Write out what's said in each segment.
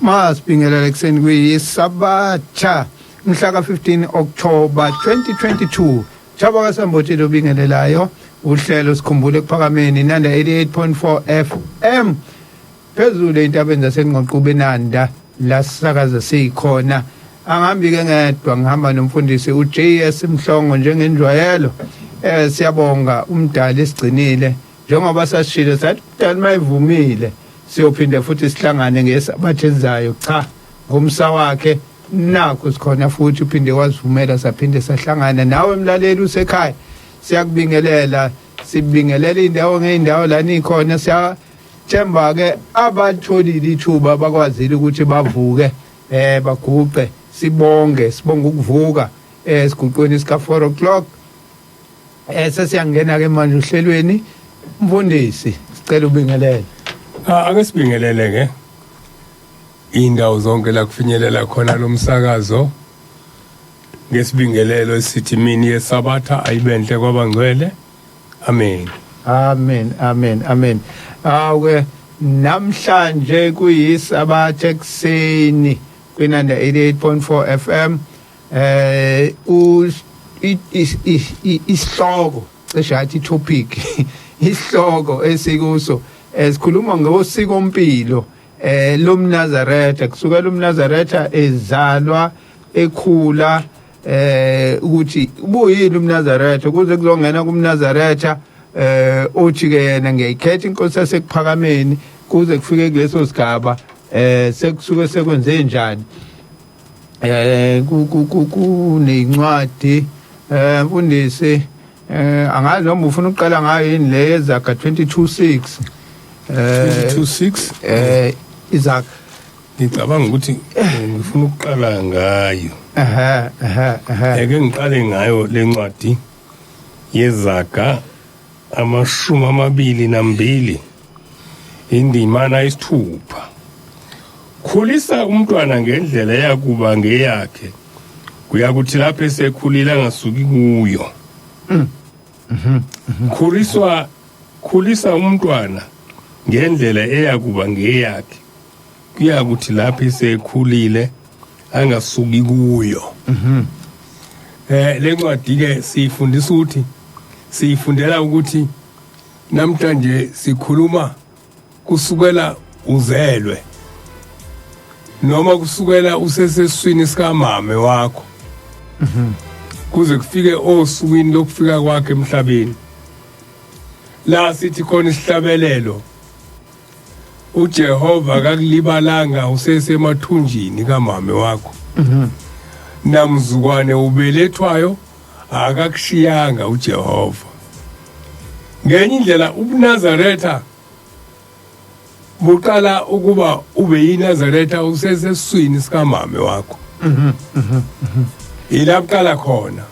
Masibingelele ekuseni kuyisabatha mhla ka-15 October 2022. Thabo kaSambothi lobingelelayo uhlelo sikhumbule ekuphakameni Nanda 88.4 FM phezulu entabeni zaseNgqoqube Nanda la sisakaza sikhona. Angihambi ke ngedwa, ngihamba nomfundisi uJS Mhlongo njengenjwayelo. Siyabonga umdali esigcinile njengoba sasishilo sathi umdali mayivumile siyophinde futhi sihlangane ngesabatha elizayo. Cha, ngomsa wakhe nakho sikhona futhi, uphinde wasivumela saphinde sahlangana nawe mlaleli usekhaya. Siyakubingelela, sibingelela indawo ngeindawo la nikhona. Siyathemba ke abatholile ithuba bakwazile ukuthi bavuke, baguqe, sibonge, sibonga ukuvuka esiguqweni sika 4 o'clock. Sesiyangena ke manje uhlelweni. Mfundisi, sicela ubingelele. Ake sibingelele ke indawo zonke la kufinyelela khona lo msakazo ngesibingelelo esithi mini yesabatha ayibenhle kwabangcwele. Amen. Amen, amen, amen. Awuke namhlanje kuyisabatha ekuseni kwinanda 88.4 FM. Isihloko cishe athi topic, isihloko esikuso esikhuluma ngosiko mpilo lomNazaretha, kusukela umNazaretha ezalwa, ekhula, ukuthi ubuyini umNazaretha kuze kuzongena kumNazaretha uthi ke yena ngiyayikhetha inkosi yasekuphakameni, kuze kufike kuleso sigaba sekusuke sekwenze njani. Kunencwadi, mfundisi, angazi noma ufuna ukuqala ngayo yini le yezaga 22:6. 22:6. Izaga. Ngicabanga ukuthi ngifuna ukuqala ngayo. Ehe ehe ehe Eke ngiqale ngayo lencwadi yezaga 22 indimana 6. Khulisa umntwana ngendlela yakuba ngeyakhe, kuyakuthi lapho esekhulile angasuki kuyo. Khuliswa, khulisa umntwana ngendlela eyakuba ngeyakhe, kuyakuthi lapho esekhulile angasuki kuyo. Le ncwadi ke siyifundisa ukuthi, siyifundela ukuthi namhlanje sikhuluma kusukela uzelwe noma kusukela useseswini sikamame wakho kuze kufike osukwini lokufika kwakhe emhlabeni, la sithi khona isihlabelelo, uJehova akakulibalanga usesemathunjini kamame wakho, namzukwane ubelethwayo akakushiyanga uJehova. Ngenye indlela ubuNazaretha buqala ukuba ube yiNazaretha useseswini sikamame wakho, ila buqala khona.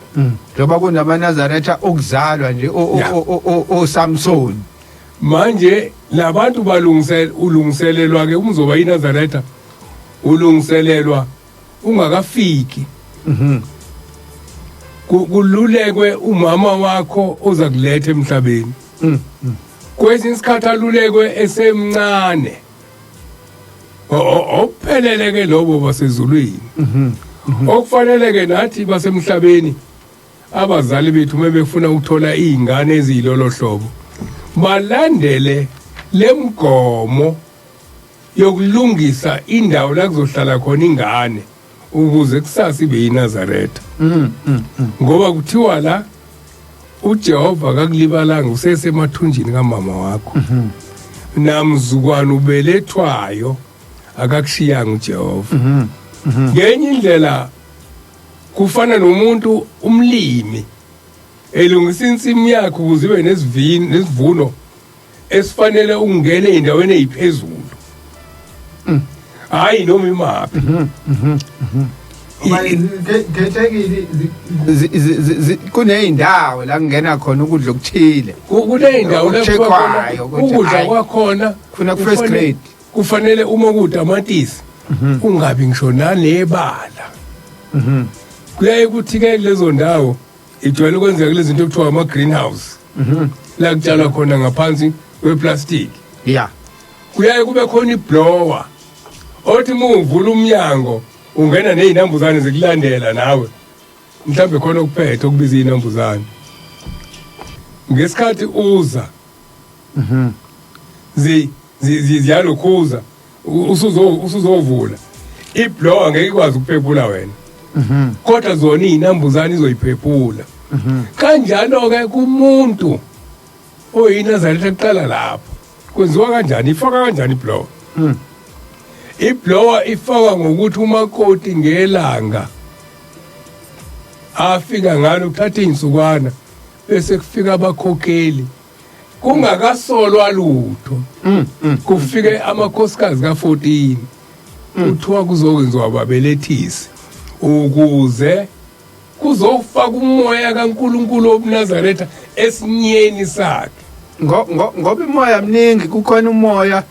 Njengoba kunamaNazaretha okuzalwa nje, oSamson. Manje labantu balungisela, ulungiselelwa ke umzoba yiNazaretha, ulungiselelwa ungakafiki. Kululekwe umama wakho oza kuletha emhlabeni. Kwesinye isikhathi alulekwe esemncane. Okuphelele ke lobo basezulwini. Okufanele ke nathi basemhlabeni, abazali bethu uma befuna ukuthola izingane eziyilolo hlobo, balandele lemgomo yokulungisa indawo la kuzohlala khona ingane ukuze kusasa ibe yiNazaretha, ngoba kuthiwa la uJehova akakulibalanga usesemathunjini kamama wakho, namzukwana ubelethwayo akakushiyanga uJehova. Ngenye indlela kufana nomuntu umlimi elungisa insimu yakhe ukuze ibe nesivini nesivuno esifanele ukungena ey'ndaweni ey'phezulu, hhayi noma imaphi. Khethekile, kuney'ndawo la kungena khona ukudla okuthile. Kuney'ndawo la kuba khona Okucheckwayo ukuthi ukudla hhayi, kwakhona kufuna ku-first grade. Kufanele uma kuwutamatisi ungabi ngisho nanebala. Kuyaye kuthi-ke lezo ndawo ijwayele ukwenzeka kulezi zinto okuthiwa ama-greenhouse, la kutshalwa khona ngaphansi kweplastic. Kuyaye kube khona iblower. Othi uma uvula umnyango ungena nezinambuzane zikulandela nawe. Mhlawumbe khona okuphethe okubiza izinambuzane. Ngesikhathi uza zi ziyalokhuza usuzovula iblower ngeke ikwazi ukuphephula wena. Kodwa zona izinambuzane izoyiphephula. Kanjalo ke kumuntu oyiNazaretha kuqala lapho. Kwenziwa kanjani? Ifaka kanjani iblower? Iblower ifakwa ngokuthi umakoti ngelanga afika ngalo kuthatha izinsukwana bese kufika abakhokheli kungakasolwa lutho. Kufike amakhosikazi ka-14 kuthiwa kuzokwenziwa ababelethisi ukuze kuzofaka umoya kaNkuluNkulu wobuNazaretha esinyeni sakhe. Ngoba imoya mningi, kukhona umoya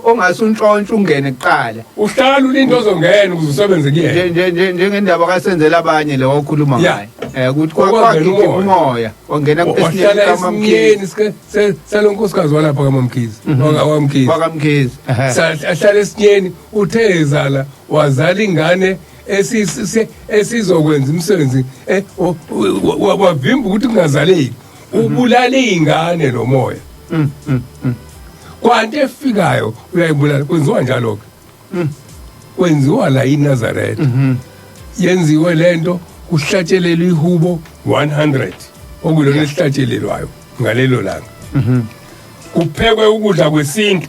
ongase untshontshe ungene kuqala. Uhlala ulinto ozongena ukuze usebenze kuyena. Njengendaba kasenzela abanye lo okhuluma ngayo. Ukuthi kwagijima umoya wangena esinyeni kaMamkhize. Salonkosikazi walapha kaMamkhize. WakaMkhize. WakaMkhize. Ahlala esinyeni uthe ezala wazala ingane esizokwenza umsebenzi wavimba ukuthi kungazaleki. Ubulala izingane lo moya. Kwanto efikayo uyayibulala. Kwenziwa njalo ke. Kwenziwa la iNazaretha. Yenziwe lento kuhlatshelelwa ihubo 100 okulona esihlatshelelwayo ngalelo langa. Kuphekwe ukudla kwesintu.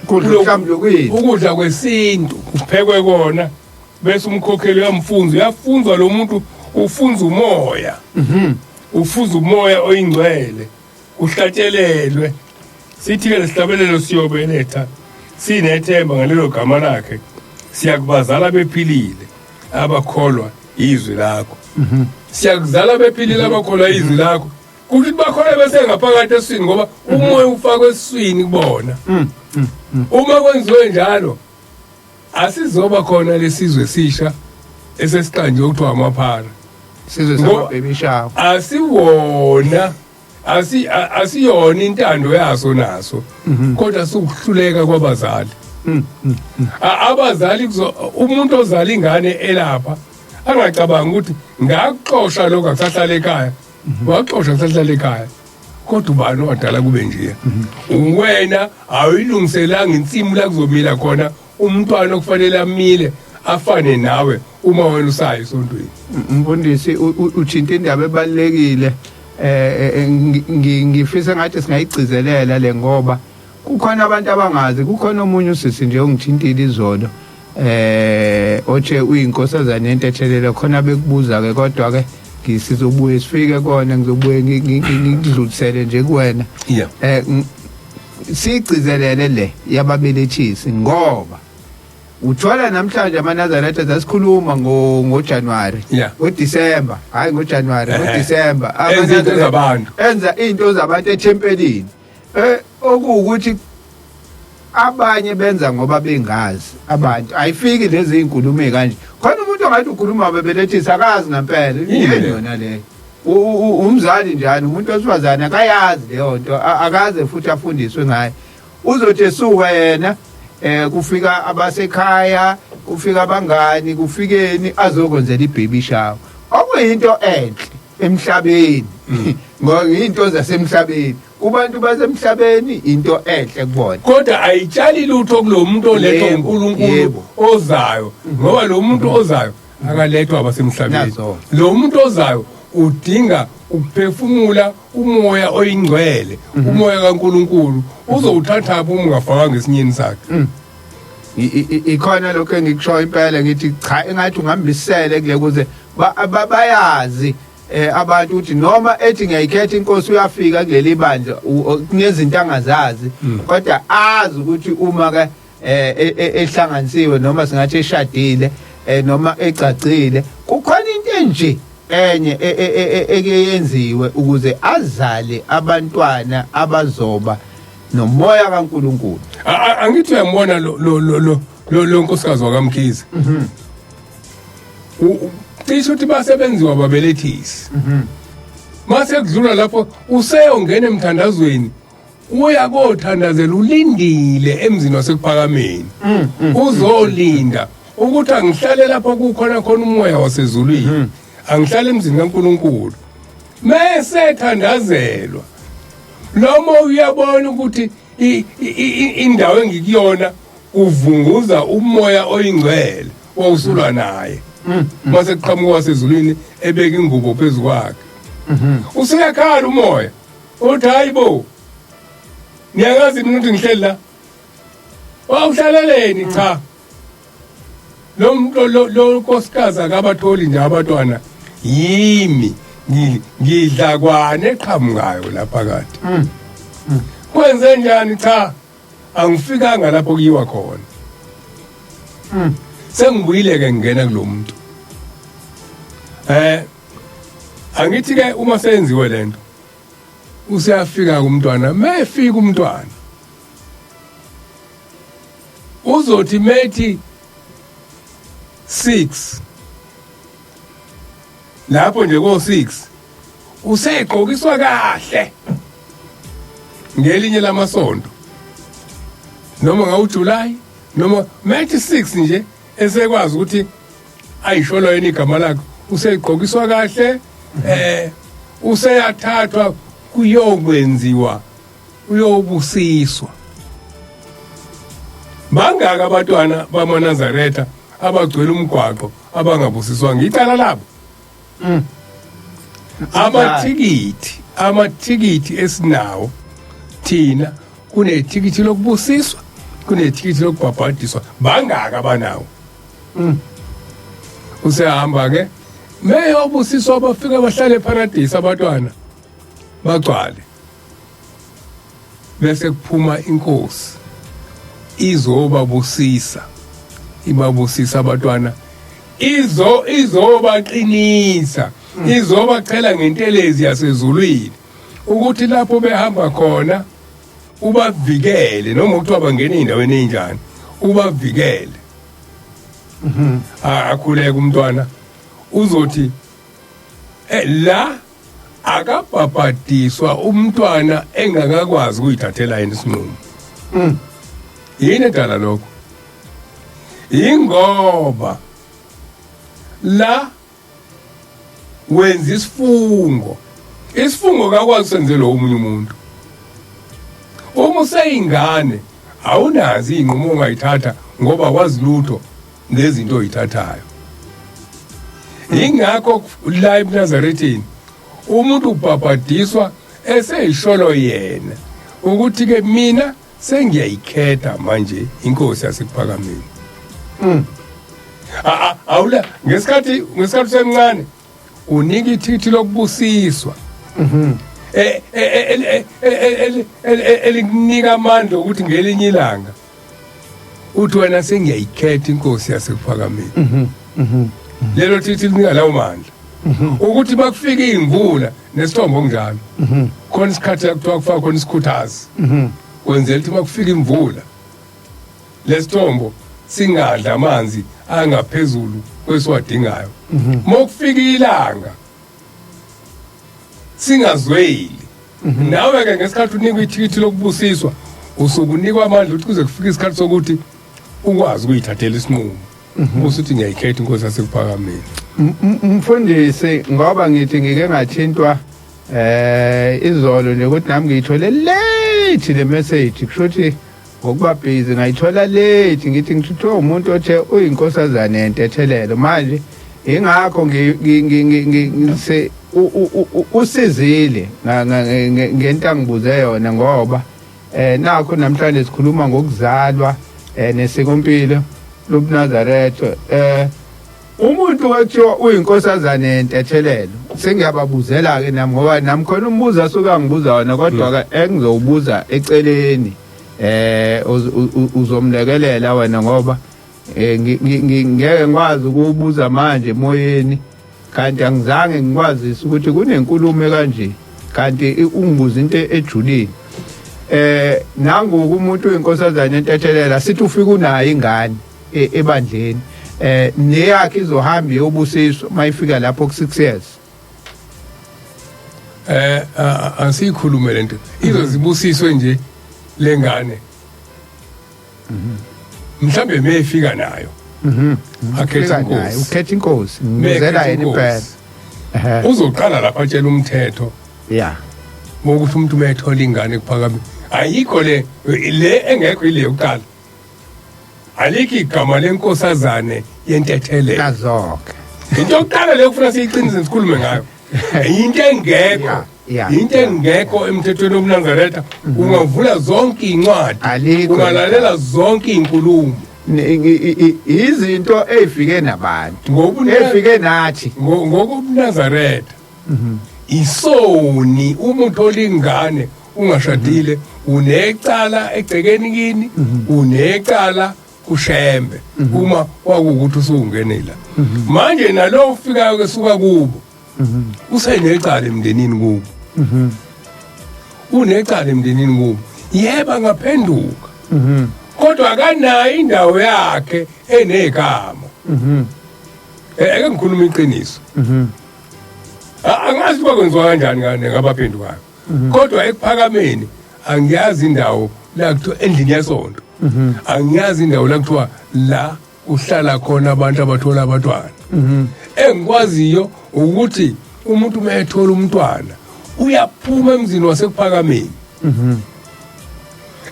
Kudla mhlawumbe ukudla kwesintu kuphekwe kona bese umkhokheli uyamfunza, uyafunzwa lo muntu, ufunza umoya. Ufunza umoya oyingcwele, uhlatshelelwe. Sithi ke lesihlabelelo siyobeletha sinethemba ngalelo gama lakhe, siyakubazala bephilile abakholwa izwi lakho. Siyakuzala bephilile abakholwa izwi lakho. Kusho ukuthi bakholwa bese ngaphakathi esiswini ngoba umoya ufakwe esiswini kubona. Uma kwenziwe njalo asizoba khona lesizwe sisha esesiqanjwe kuthiwa amaphara. Sizwe sama-baby shower. Asiwona, asiyona intando yaso naso. Kodwa sikuhluleka kwabazali. Abazali umuntu ozala ingane elapha angacabanga ukuthi ngakuxosha lokho akusahlala ekhaya. Waxosha kusahlala ekhaya. Kodwa ubani owadala kube nje? Wena awuyilungiselanga insimu la kuzomila khona umntwana okufanele amile afane nawe uma wena usayo esontweni. Mfundisi uthinta indaba ebalulekile. Ngifisa ngathi singayigcizelela le ngoba kukhona abantu abangazi. Kukhona omunye usisi nje ongithintile izolo othe uyinkosazana yentethelelo khona bekubuza ke, kodwa ke ngisizobuye sifike kona, ngizobuye ngikudlulisele nje kuwena. Sigcizelele le yababelethisi ngoba uthola namhlanje amaNazaretha sasikhuluma ngoJanuary, ngoDecember, hayi ngoJanuary, ngoDecember enza into zabantu, enza into zabantu ethempelini. Okuwukuthi abanye benza ngoba bengazi abantu. Ayifiki lezi izinkulumo kanje. Khona umuntu ongathi ukhuluma bebelethisa akazi ngempela. Yini yona leyo? Umzali njani umuntu wesifazane akayazi leyo nto, akaze futhi afundiswe ngayo. Uzothi esuka yena kufika abasekhaya, kufika abangani, kufikeni azokwenzela ibaby shower. Okuyinto enhle emhlabeni. Ngoba into zasemhlabeni. Kubantu basemhlabeni into enhle kubona. Kodwa ayitshali lutho kulo muntu olethwa uNkulunkulu ozayo, ngoba lo muntu ozayo akalethwa abasemhlabeni. Lo muntu ozayo udinga ukuphefumula umoya oyingcwele, umoya kaNkulunkulu. Uzowuthatha uma ungafakanga esinyeni sakhe. Ikhona lokho engikushoyo impela, ngithi cha engathi ungambisele kule kuze bayazi abantu ukuthi noma ethi ngiyayikhetha inkosi uyafika kuleli bandla kunezinto angazazi, kodwa azi ukuthi uma ke ehlanganisiwe noma singathi eshadile noma egcagcile kukhona into enje enye eke yenziwe ukuze azale abantwana abazoba nomoya kaNkuluNkulu. Angithi uyambona lo nkosikazi wakaMkhize. Cishe ukuthi basebenziwa babelethisi. Mase kudlula lapho useyongena emthandazweni. Uya kothandazela ulindile emzini wasekuphakameni. Uzolinda ukuthi angihlale lapho kukhona khona umoya wasezulwini. Angihlale emzini kaNkuluNkulu. Mese thandazelwa. Noma uyabona ukuthi indawo engikuyona uvunguza umoya oyingcwele wawusulwa naye. Mase kuqhamuka wasezulwini ebeka ingubo phezu kwakhe. Usuyakhala umoya. Uthi hayibo. Ngiyangazi mina ukuthi ngihleli la. Wawuhlaleleni cha. Lo muntu lo nkosikazi akabatholi nje abantwana. Yimi ngidla kwane eqhamukayo lapha kade. Kwenze njani cha? Angifikanga lapho kuyiwa khona. Sengibuyile ke ngingena kulomuntu. Angithi ke uma senziwe lento useyafika kumntwana mefika umntwana uzothi methi 6 lapho nje ko 6 usegqokiswa kahle ngelinye lamasonto noma ngawu July noma methi 6 nje esekwazi ukuthi ayisholo yena igama lakhe usegqokiswa kahle useyathathwa kuyokwenziwa uyobusiswa. Bangaka abantwana bamaNazaretha abagcwele umgwaqo abangabusiswanga icala labo. Amathikithi esinawo thina, kunethikithi lokubusiswa, kunethikithi lokubhabhadiswa. Bangaka abanawo. Usehamba ke meyobusiswa, bafika bahlale eparadise abantwana bagcwale, bese kuphuma inkosi izobabusisa, ibabusisa abantwana, izobaqinisa, izobachela ngentelezi yasezulwini ukuthi lapho behamba khona ubavikele, noma kuthiwa bangena ey'ndaweni ey'njani ubavikele. Akhuleka umntwana uzothi la akabhabhadiswa umntwana engakakwazi ukuyithathela yena isinqumo. Yini edala lokho? Ingoba la wenza isifungo, isifungo kakwazi usenzela omunye umuntu. Uma useyingane awunazi iy'nqumo ongayithatha ngoba wazi lutho ngezinto oyithathayo. Ingakho la ebuNazaretheni umuntu ubhabhadiswa eseyisholo yena ukuthi ke mina sengiyayikhetha manje inkosi yasekuphakameni. Awula ngesikhathi usemncane unika ithikithi lokubusiswa elikunika amandla ukuthi ngelinye ilanga uthi wena sengiyayikhetha inkosi yasekuphakameni. Lelo thikithi linika lawo mandla ukuthi bakufika iy'mvula nesithombo kunjalo. Khona isikhathi la kuthiwa kufaka khona isikhuthazi, kwenzela ukuthi makufika imvula lesithombo singadla amanzi angaphezulu kwesiwadingayo. Mokufika ilanga singazweli. Nawe ke ngesikhathi unikwa ithikithi lokubusiswa usuke unikwa amandla ukuthi kuze kufike isikhathi sokuthi ukwazi ukuyithathela isinqumo, usuthi ngiyayikhetha inkosi yasekuphakameni. Mfundisi, ngoba ngithi ngike ngathintwa izolo nje ukuthi nami ngiyithole late le message, kusho ukuthi ngokuba busy ngayithola late. Ngithi ngithuthe umuntu othe uyinkosazane yentethelelo manje, ingakho ngise usizile ngento angibuze yona, ngoba nakho namhlanje sikhuluma ngokuzalwa nesikompilo lobuNazaretha. Umuntu wethiwa uyinkosazane yentethelelo, sengiyababuzela ke nami, ngoba nami khona umbuzo asuke angibuza wona, kodwa ke engizowubuza eceleni uzomlekelela wena, ngoba ngeke ngikwazi ukuwubuza manje emoyeni, kanti angizange ngikwazise ukuthi kunenkulumo kanje, kanti ungibuza into ejulile. Nangoku umuntu uyinkosazane entethelela, sithi ufika unayo ingane ebandleni, neyakhe izohamba iyobusiswa mayifika lapho ku 6 years? Asikhulume lento izozibusiswe nje lengane. Mhlambe mefika nayo. Akhethe Ufika naye, inkosi. ukhetha inkosi ngizela yena impela. Ehhe. Uzoqala lapha atshela umthetho Yeah. wokuthi umuntu uma ethola ingane kuphakame ayikho le engekho ile yokuqala. Alikho igama lenkosazane yentethelelo. Nazoke. Into yokuqala leyo kufuna siyiqinise sikhulume ngayo. Into engekho. Into engekho emthethweni wobuNazaretha, ungavula zonke iy'ncwadi, Alikho. ungalalela zonke iy'nkulumo. Izinto ezifike nabantu. Ezifike nathi. NgokobuNazaretha isoni uma uthola ingane ungashadile, unecala egcekeni kini, unecala kuShembe uma kwakuwukuthi usungenela. Manje nalo ufikayo ke suka kubo usenecala emndenini kubo, unecala emndenini kubo. Yebo, angaphenduka, kodwa akanayo indawo yakhe enegama. Ake ngikhuluma iqiniso. Angazi uba kwenziwa kanjani ngane ngabaphendukayo, kodwa ekuphakameni angiyazi indawo la kuthiwa endlini yesonto, angiyazi indawo la kuthiwa la kuhlala khona abantu abathola abantwana. Engikwaziyo ukuthi umuntu uma ethola umntwana uyaphuma emzini wasekuphakameni,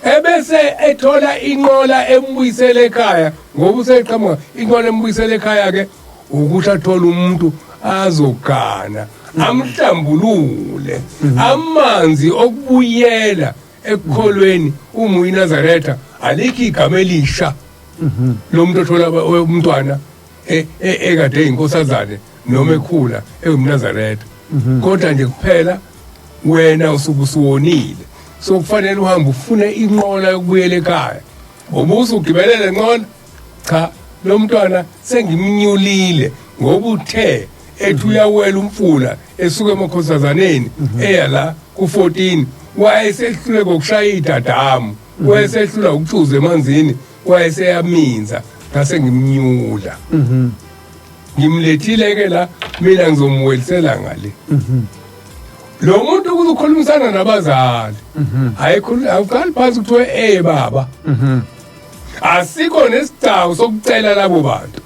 ebese ethola inqola embuyisele ekhaya, ngoba useqhamuka. Inqola embuyisele ekhaya ke ukuthi athole umuntu azogana, amhlambulule. Amanzi okubuyela ekukholweni uma uyiNazaretha, alikho igama elisha lo muntu othola umntwana ekade eyinkosazane noma ekhula ewumNazaretha, kodwa nje kuphela wena usuke usuwonile, so kufanele uhambe ufune inqola yokubuyela ekhaya, ubuze ugibelele nqola. Cha, lo mntwana sengimnyulile ngoba uthe ethi uyawela umfula esuka emakhosazaneni eya la ku-14, wayesehlule ngokushaya idadamu, wayesehlula ukutshuza emanzini, wayeseyaminza, ngase ngimnyula, ngimlethile ke la, mina ngizomwelisela ngale. Lo muntu ukuze ukhulumisana nabazali, ayikhulu, awuqali phansi kuthiwe baba. Asikho nesigcawu sokucela labo bantu.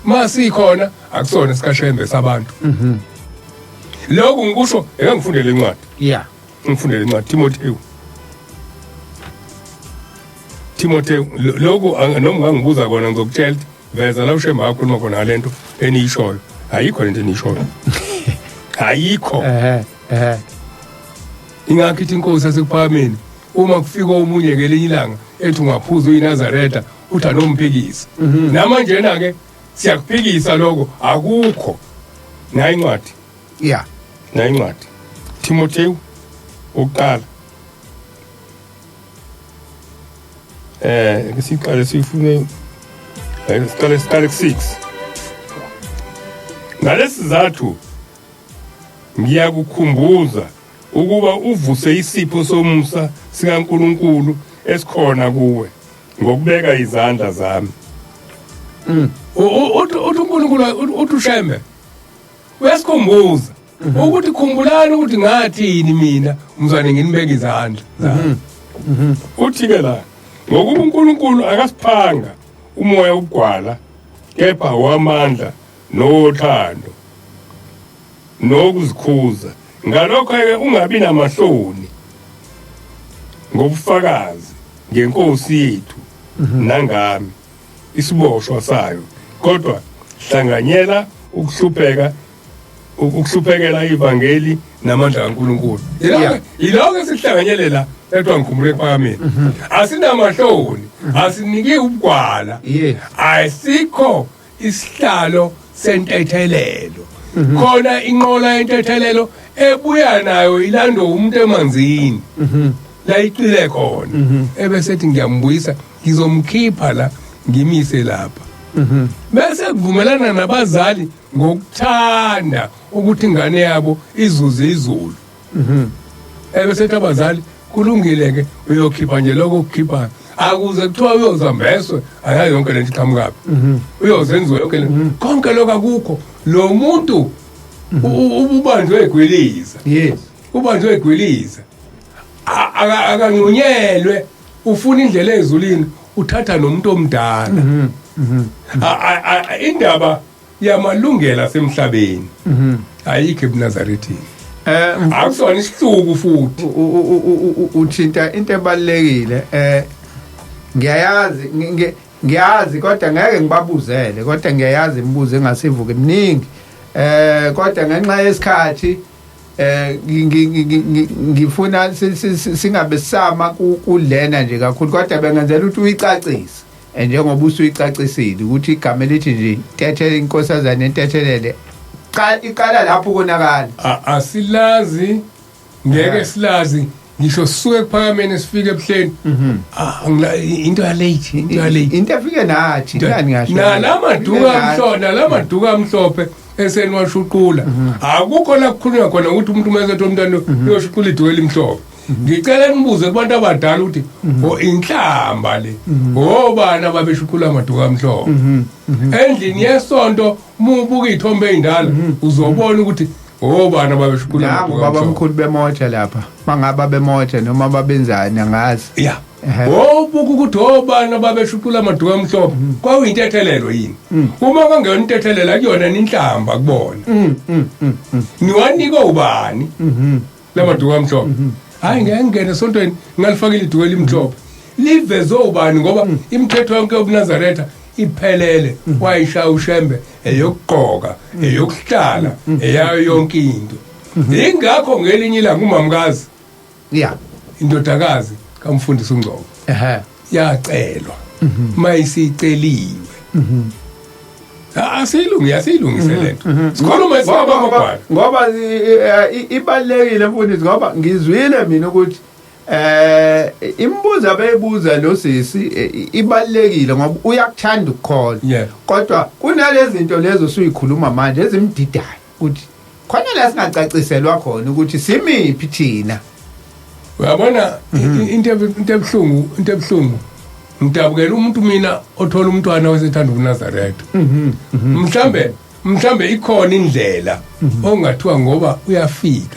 Masikhona akusona sikaShembe sabantu. Lokhu ngikusho eke ngifundele incwadi. Ngifundele incwadi Timotheo. Timotheo, lokhu noma ungangibuza kona ngizokutshela ukuthi veza la uShembe akhuluma khona ngalento eniyishoyo. Ayikho lento eniyishoyo. Ayikho. Ehhe ehhe. Ingakho ithi inkosi yasekuphakameni uma kufika omunye ngelinye ilanga ethi ungaphuza uyiNazaretha, uthi anomphikisa. Namanje na ke siyakuphikisa lokho, akukho. Nayi incwadi. Nayi incwadi. Timotheo oqala. Ke siqale sifune siqale ku6. Ngalesizathu ngiyakukhumbuza ukuba uvuse isipho somusa sikaNkuluNkulu esikhona kuwe ngokubeka izandla zami. Uthi uNkulunkulu, uthi uShembe uyasikhumbuza ukuthi khumbulani ukuthi ngathini mina mzwane nginibeka izandla zami. Uthi ke la, ngokuba uNkulunkulu akasiphanga umoya wokugwala, kepha wamandla nothando nokuzikhuza. Ngalokho ke ungabi namahloni ngobufakazi ngenkosi yethu nangami isiboshwa sayo, kodwa hlanganyela ukuhlupheka, ukuhluphekela ivangeli namandla kaNkuluNkulu. Yiloko esihlanganyele la ethiwa ngikhumbule ekuphakameni. Asinamahloni, asiniki ubugwala. Asikho isihlalo sentethelelo khona, inqola yentethelelo ebuya nayo ilando umuntu emanzini la icile khona, ebese ethi ngiyambuyisa, ngizomkhipha la, ngimise lapha, bese kuvumelana nabazali ngokuthanda ukuthi ingane yabo izuze izulu, ebese ethi abazali kulungile ke, uyokhipha nje lokho okukhiphayo, akuze kuthiwa uyozambeswe, ayazi yonke lento iqhamukaphi, uyozenziwa yonke lento, konke lokho akukho. Lo muntu ububanjwe egwiliza. Ubanjwe egwiliza. Akanqunyelwe ufuna indlela ezulwini uthatha nomuntu omdala. Indaba yamalungelo asemhlabeni ayikho ebuNazarethini. Akusona isihluku futhi. Uthinta into ebalekile. Ngiyayazi ngiyazi kodwa ngeke ngibabuzele, kodwa ngiyayazi imibuzo engasivuka eminingi. Kodwa ngenxa yesikhathi ngifuna singabe sama kulena nje kakhulu, kodwa bengenzela ukuthi uyicacise njengoba usuyicacisile ukuthi igama elithi nje Ntethele, inkosazane entethelele iqala lapho konakala. Asilazi, ngeke silazi ngisho sisuke ekuphakameni sifike ebuhleni. Into ya late, into ya late, into efike nathi ngani ngasho nalamaduka amhlophe eseniwashuqula akukho la kukhulunywa khona ukuthi umuntu uma esethi umntwana uyoshuqula iduka elimhlophe. Ngicela nibuze kubantu abadala ukuthi o inhlamba le obani ababeshuqula amaduka amhlophe endlini yesonto. Mubuka iy'thombe ey'ndala uzobona ukuthi obani ababeshuqula nangu amaduka baba amhlophe. Mkhulu bemoja lapha, mangaba bemoja noma babenzani angazi. Ya, obuka ukuthi obani ababeshuqula amaduka amhlophe, kwakuyintethelelo yini? Uma kwangeyona intethelelo, akuyona ninhlamba kubona. Niwanikwe ubani lamaduka amhlophe? Hayi, ngeke ngingene esontweni ngalifakile iduka elimhlophe. Livezwe ubani? Ngoba imithetho yonke yobuNazaretha iphelele, wayishaya uShembe, eyokugqoka, eyokuhlala, eyayo yonke into. Ingakho ngelinye ilanga umamkazi, indodakazi kamfundisi uNgcobo, yacelwa. Mayisiceliwe, asiyilungi, asiyilungise lento sikhuluma isibaba amagwala. Ngoba ibalekile mfundisi, ngoba ngizwile mina ukuthi imibuzo abeyibuza lo sisi ibalekile ngoba uyakuthanda ukukholwa, kodwa kunalezi zinto lezo usuyikhuluma manje ezimdidayo ukuthi khona la singacaciselwa khona ukuthi simiphi thina. Uyabona, into ebuhlungu, ngidabukela umuntu mina othola umntwana wesethanda ubuNazaretha. Mhlambe ikhona indlela ongathiwa ngoba uyafika,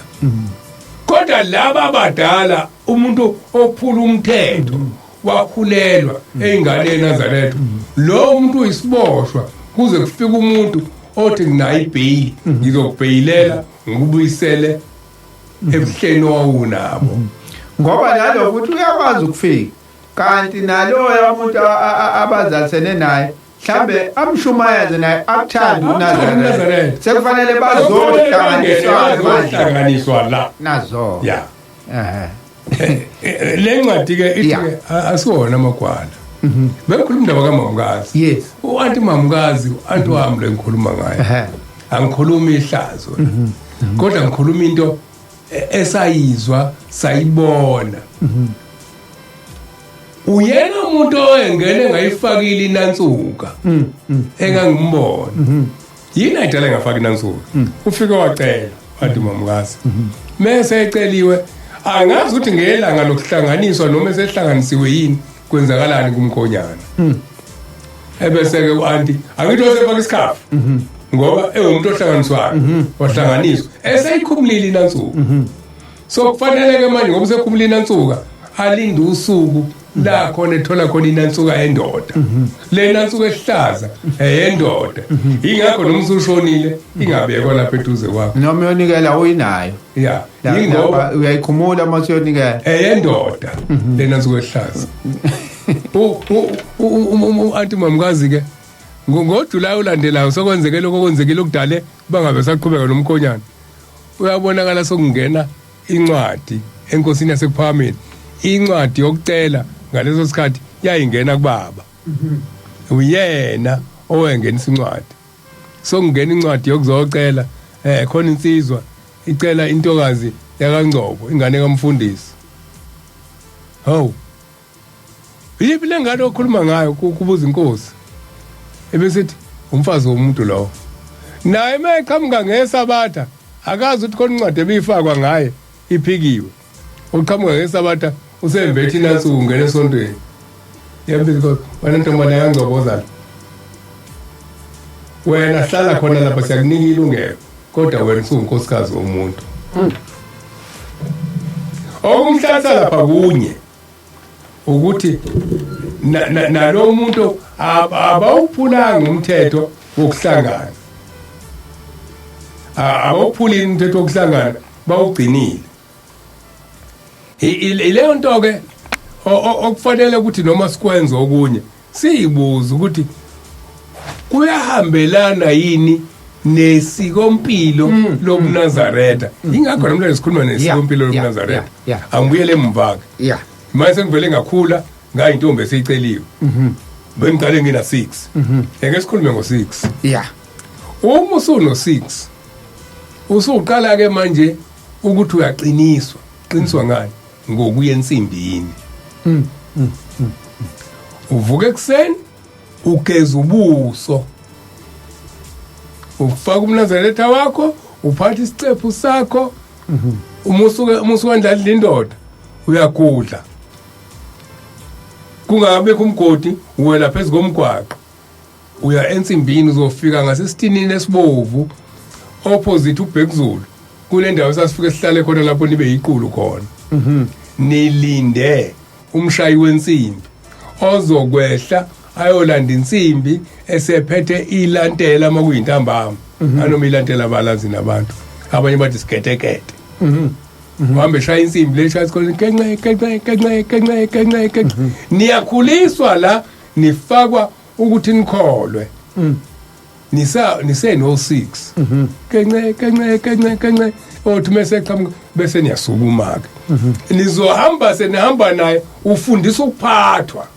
kodwa laba abadala, umuntu ophula umthetho wakhulelwa eyingane eNazaretha, lo muntu uyisiboshwa kuze kufike umuntu othi nginayo ibheyili, ngizokubheyilela ngikubuyisele ebuhleni owawunabo. Ngoba nalo futhi uyakwazi ukufika, kanti naloya umuntu abazalisene naye mhlambe amshumayeze naye akuthanda Akuthande uNazaretha. uNazaretha. Sekufanele bazohlanganiswa manje. Bazohlanganiswa la. Nazo. Ya. Ehe. Le ncwadi ke ithi Yeah. ke asiwona amagwala. Bengikhuluma indaba kamamkazi. U-anti mamkazi, u-anti wami lo engikhuluma ngaye. Angikhulumi ihlazo, kodwa ngikhuluma into esayizwa sayibona. Uyena umuntu owengene ngayifakile inansuka engangimbona. Yini ayidala engafaki inansuka? Ufike wacela wathi mamkazi. Mese eceliwe, angazi ukuthi ngelanga lokuhlanganiswa noma esehlanganisiwe yini, kwenzakalani kumkhonyana. Ebese ke u-anti, angithi wasefaka isikhafu ngoba ewumuntu ohlanganiswayo, wahlanganiswa eseyikhumulile inansuka. So kufanele ke manje, ngoba usekhumulile inansuka, alinde usuku la khona ethola khona inansuka yendoda, le nansuka ehlaza eyendoda. Ingakho noma usushonile ingabekwa lapha eduze kwakho. Noma uyonikela uyinayo. Ya, ingoba Lapha uyayikhumula uma usuyonikela. Eyendoda le nansuka ehlaza. U-anti mamkazi ke ngoJulayi ulandelayo sokwenzeke lokho okwenzekile okudale bangabe saqhubeka nomkhonyana. Uyabonakala sokungena incwadi enkosini yasekuphakameni, incwadi yokucela. Ngaleso sikhathi yayingena kubaba, uyena owengenisa incwadi. Sokungena incwadi yokuzocela, khona insizwa icela intokazi yakaNgcobo, ingane kamfundisi. Hawu, yiphi le ngane okhuluma ngayo? Kubuza inkosi. Ebesithi umfazi womuntu lowo naye uma eqhamuka ngesabatha akazi ukuthi khona incwadi ebiyifakwa ngaye iphikiwe. Uqhamuka ngesabatha usembethe inansuku, ungena esontweni, yambiza inkosi, wena ntombazane yaNgcoboza la, wena hlala khona lapha, siyakunika ilungelo, kodwa wena usuwunkosikazi womuntu. Okumhlatha lapha kunye ukuthi nalo muntu abawuphulanga umthetho wokuhlangana, abawuphulile umthetho wokuhlangana, bawugcinile. Ileyo nto ke okufanele ukuthi noma sikwenza okunye siyibuze ukuthi kuyahambelana yini nesikompilo lobuNazaretha. Ingakho namhlanje sikhuluma nesikompilo lobuNazaretha. Angibuyele emva ke. Manje sengivele ngakhula ngayintombi eseyiceliwe. Bengiqale ngina 6. Eke sikhulume ngo 6. Uma usuno 6 usuqala ke manje ukuthi uyaqiniswa. Qiniswa ngani? Ngokuya ensimbini. Uvuka ekuseni ugeza ubuso, ufaka umnazaretha wakho, uphatha isicephu sakho. Uma usuka ndladla indoda uyagudla, kungabikho umgodi, uwela phezu komgwaqo uya ensimbini, uzofika ngasesitinini esibovu opposite uBhekuzulu, kule ndawo sasifike sihlale khona lapho nibe yiqulu khona. Nilinde umshayi wensimbi ozokwehla ayolanda insimbi esephethe ilantela makuyintambama, anoma ilantela balazi nabantu abanye bathi sigetekete. Uhambe shaya insimbi le shaya isikhona kenxe kenxe kenxe kenxe kenxe kenxe. Niyakhuliswa la, nifakwa ukuthi nikholwe. Nisa nise no 6 kenxe kenxe kenxe kenxe, othi mase qhamuka bese niyasukuma ke, nizohamba senihamba naye, ufundisa ukuphathwa.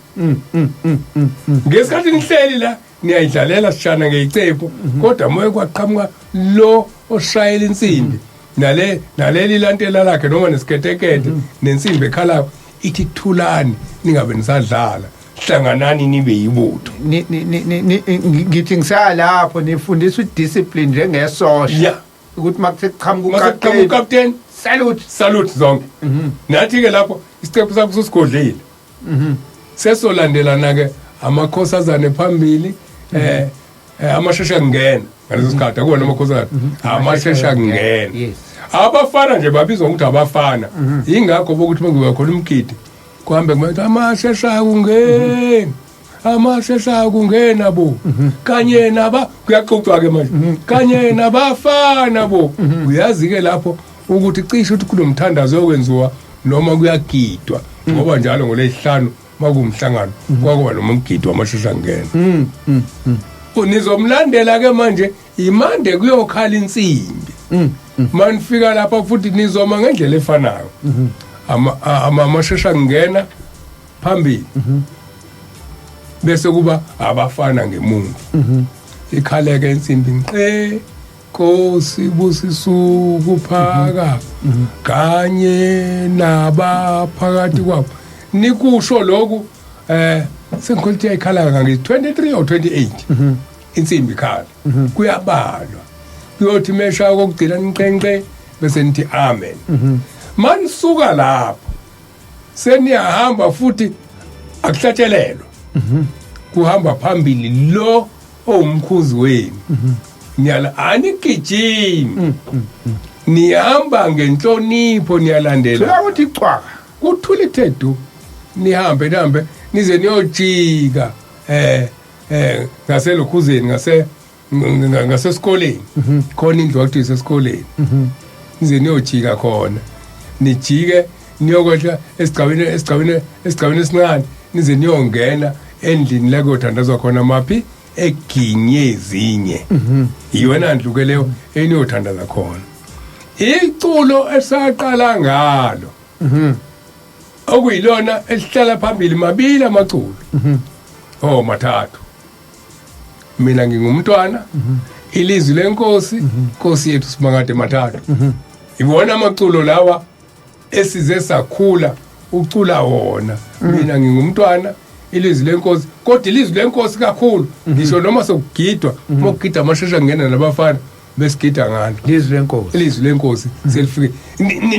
Ngesikhathi nihleli la niyayidlalela sishana ngeyicephu, kodwa moye kwaqhamuka lo oshayela insimbi nale naleli lantela lakhe noma nesiketekete nensimbi ekhalayo ithi thulani, ningabe nisadlala, hlanganani nibe yibutho. Ngithi ngisalapho nifundisa udiscipline njengesosha ukuthi makuseqhamuka mase kuqhamuka ukapteni, salute, salute zonke. Nathi ke lapho isicephu sakho susigodlile, sesolandelana ke amakhosazane phambili, amashesha kungena ngaleso sikhathi akuwona amakhosazane, amashesha kungena. Abafana nje babizwa ngokuthi abafana, ingakho bokuthi makuba khona umgidi kuhambe kumathi amashesha kungena, amashesha kungena bo kanye naba, kuyaxoxwa ke manje kanye nabafana bo. Uyazi ke lapho ukuthi cishe ukuthi kunomthandazo okwenziwa noma kuyagidwa, ngoba njalo ngolesihlanu makuwumhlangano kwakuba noma umgidi wamashesha kungena. Nizomlandela ke manje imande kuyokhala insimbi. Manifika lapha futhi nizoma ngendlela efanayo, amashesha kungena phambili bese kuba abafana ngemuva, ikhaleke insimbi nqe, Nkosi busisuku phaka kanye nabaphakathi kwabo. Nikusho lokhu sengikholwa ikhala ngangi 23 or 28 insimbi ikhala, kuyabalwa, kuyothi mesha kokugcina niqenqe bese nithi amen. Manisuka lapho seniyahamba futhi akuhlatshelelwa, kuhamba phambili lo owumkhuzi wenu. Niyala anigijimi, nihamba ngenhlonipho, niyalandela. Thula ukuthi cwaka. Kuthula ithedu, nihambe nihambe nize niyojika ngaselokhuzeni ngase ngasesikoleni khona, indlu wakuthi isesikoleni, nize niyojika khona, nijike niyokwehla esigcawini esigcawini esigcawini esincane, nize niyongena endlini la kuyothandazwa khona maphi eginye ezinye. Iyona ndlu ke leyo eniyothandaza khona. Iculo esaqala ngalo okuyilona elihlala phambili, mabili amaculo oh mathathu: mina ngingumntwana, ilizwi lenkosi, Nkosi yethu simakade, mathathu. Ibona amaculo lawa esize sakhula ucula wona, mina ngingumntwana, ilizwi lenkosi, kodwa ilizwi lenkosi kakhulu, ngisho noma sokugidwa, uma kugida amashesha kungena nabafana besigida ngalo Lizwi lenkosi. Ilizwi lenkosi selifike.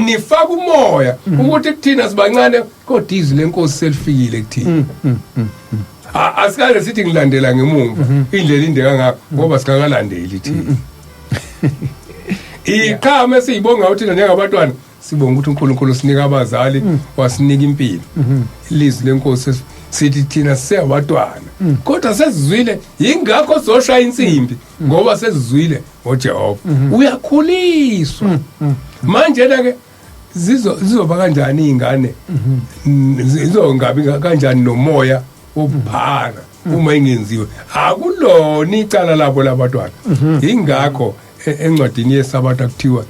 Nifaka umoya ukuthi kuthina sibancane, kodwa izwi lenkosi selifikile kuthina. Asikaze sithi ngilandela ngemumva indlela inde kangaka, ngoba singakalandeli thina. Iqhame esiyibonga uthina njengabantwana. Sibonga ukuthi uNkulunkulu usinika abazali, wasinika impilo. Ilizwi lenkosi sithi thina siyabantwana, kodwa sesizwile, yingakho soshaya insimbi, ngoba sesizwile ngoJehova. Uyakhuliswa manje la ke, zizoba kanjani izingane, zizongabi kanjani nomoya wobuphara uma ingenziwe? Akulona icala labo labantwana. Ingakho encwadini yeSabatha kuthiwa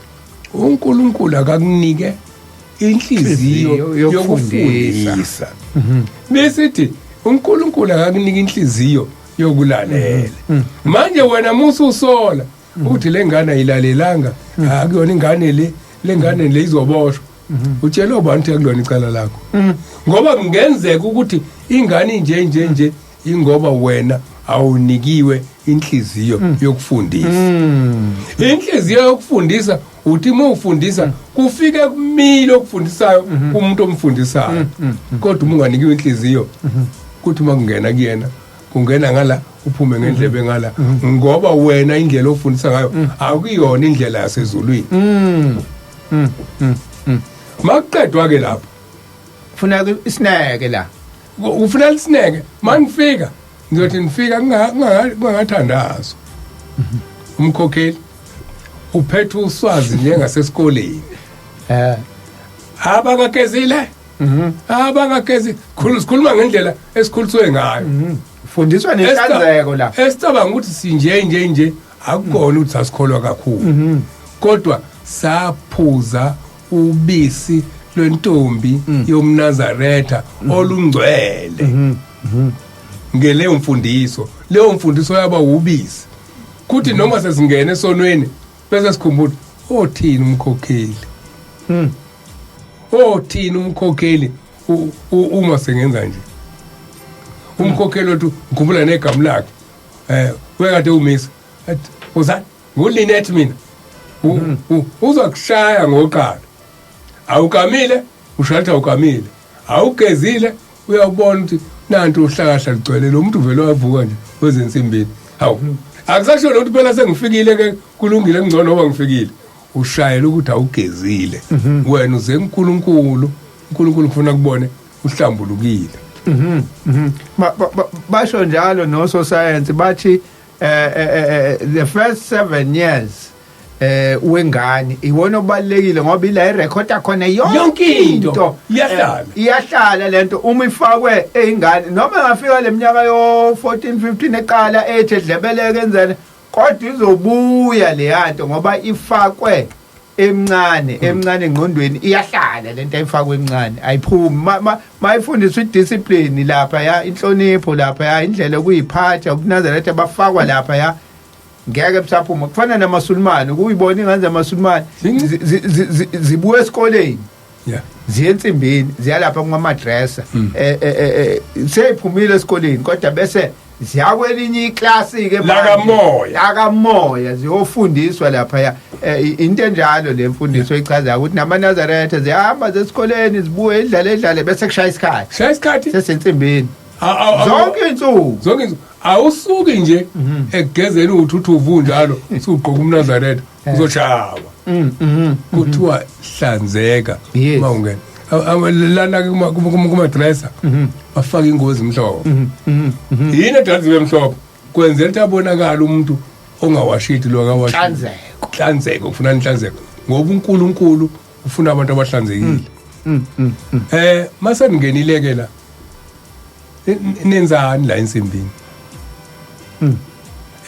uNkulunkulu akakunike inhliziyo yokufundisa. Yokufundisa, besithi uNkulunkulu akakunike inhliziyo yokulalela. Manje wena musu usola ukuthi le ngane ayilalelanga, akuyona ingane le, le ngane le izoboshwa. Utshela ubani ukuthi akulona icala lakho? Ngoba kungenzeka ukuthi ingane nje nje nje, ingoba wena awunikiwe inhliziyo yokufundisa. Inhliziyo yokufundisa, uthi uma ufundisa kufike kumile okufundisayo kumuntu omfundisayo, kodwa uma unganikiwe inhliziyo, kuthi uma kungena kuyena, kungena ngala, uphume ngendlebe ngala, ngoba wena indlela ofundisa ngayo akuyona indlela yasezulwini. Makuqedwa ke lapho, Funa isineke la. Ufuna lisineke. Manifika, ngizothi nifika kungangathandazwa, umkhokheli uphethe uswazi njengasesikoleni. Abakagezile, abangagezi, sikhuluma ngendlela esikhuliswe ngayo. Fundiswa nenhlanzeko la. Esicabanga ukuthi sinje nje nje, akukona ukuthi sasikholwa kakhulu, kodwa saphuza ubisi lwentombi yomNazaretha olungcwele ngeleyo mfundiso. Leyo mfundiso yaba ubisi, kuthi noma sesingene esonweni bese sikhumbula othini umkhokheli, othini umkhokheli uma sengenza nje. Umkhokheli wethu, ngikhumbula negama lakhe, wekade umisa athi uzani nguLinet, mina uzokushaya ngoqala. Awukamile, ushaya ukuthi awukamile, awugezile, uyabona ukuthi nanti uhlakahla ligcwele lo muntu vele wavuka nje wezensimbini. Hawu, akusasho nokuthi phela sengifikile ke, kulungile, kungcono ngoba ngifikile. Ushayela ukuthi awugezile, wena uze kuNkulunkulu, uNkulunkulu ufuna kubone uhlambulukile. Basho njalo nososayensi, bathi the first 7 years wengane iwona obalekile, ngoba ila irecord khona yonke Yonke into. Iyahlala. Iyahlala lento uma ifakwe eyingane, noma ingafika leminyaka yo 14 15 eqala ethi edlebeleke enzene, kodwa izobuya leyanto ngoba ifakwe emncane emncane engqondweni. Iyahlala lento ayifakwe emncane, ayiphumi. Mayifundiswa idiscipline lapha ya, inhlonipho lapha ya, indlela yokuyiphatha, ubuNazaretha bafakwa lapha ya, ngeke busaphuma. Kufana namaSulumane, ukuyibona ingane zamaSulumane zibuya esikoleni, ziye ensimbini, ziyalapha kumamadressa, seyiphumile esikoleni, kodwa bese ziyakwelinye iklasi ke. Lakamoya. Lakamoya, ziyofundiswa lapha ya. Into enjalo le mfundiso ichazayo ukuthi namaNazaretha ziyahamba zesikoleni, zibuye, idlale idlale, bese kushaya isikhathi. Shaya isikhathi. Sesensimbini zonke insuku. Zonke insuku. Awusuki nje ekugezeni uthuthuvu njalo usugqoka umNazaretha, uzoshawa. Kuthiwa hlanzeka. Mawungena lana kuma-dresser, bafaka ingozi mhlophe. Yini edala zibe mhlophe? Kwenzela ukuthi abonakala umuntu ongawashidi lo akawashidi. Hlanzeko. Hlanzeko, ufuna inhlanzeko, ngoba uNkulunkulu ufuna abantu abahlanzekile. Mase ningenile ke la, nenzani la ensimbini?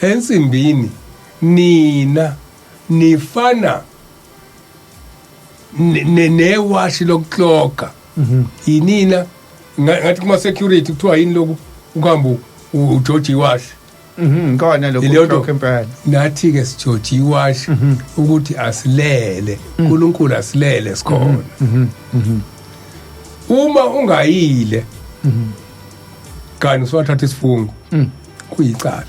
Ensimbini nina nifana newashi lokukloka yinina. Ngathi kuma security kuthiwa yini lokhu ukuhamba ujoji iwashi? Khona lokho. Ileyo nto. Lokho impela. Nathi ke sijoji iwashi ukuthi asilele, uNkulunkulu asilele sikhona. Uma ungayile kanti usuwathatha isifungo, kuyicala.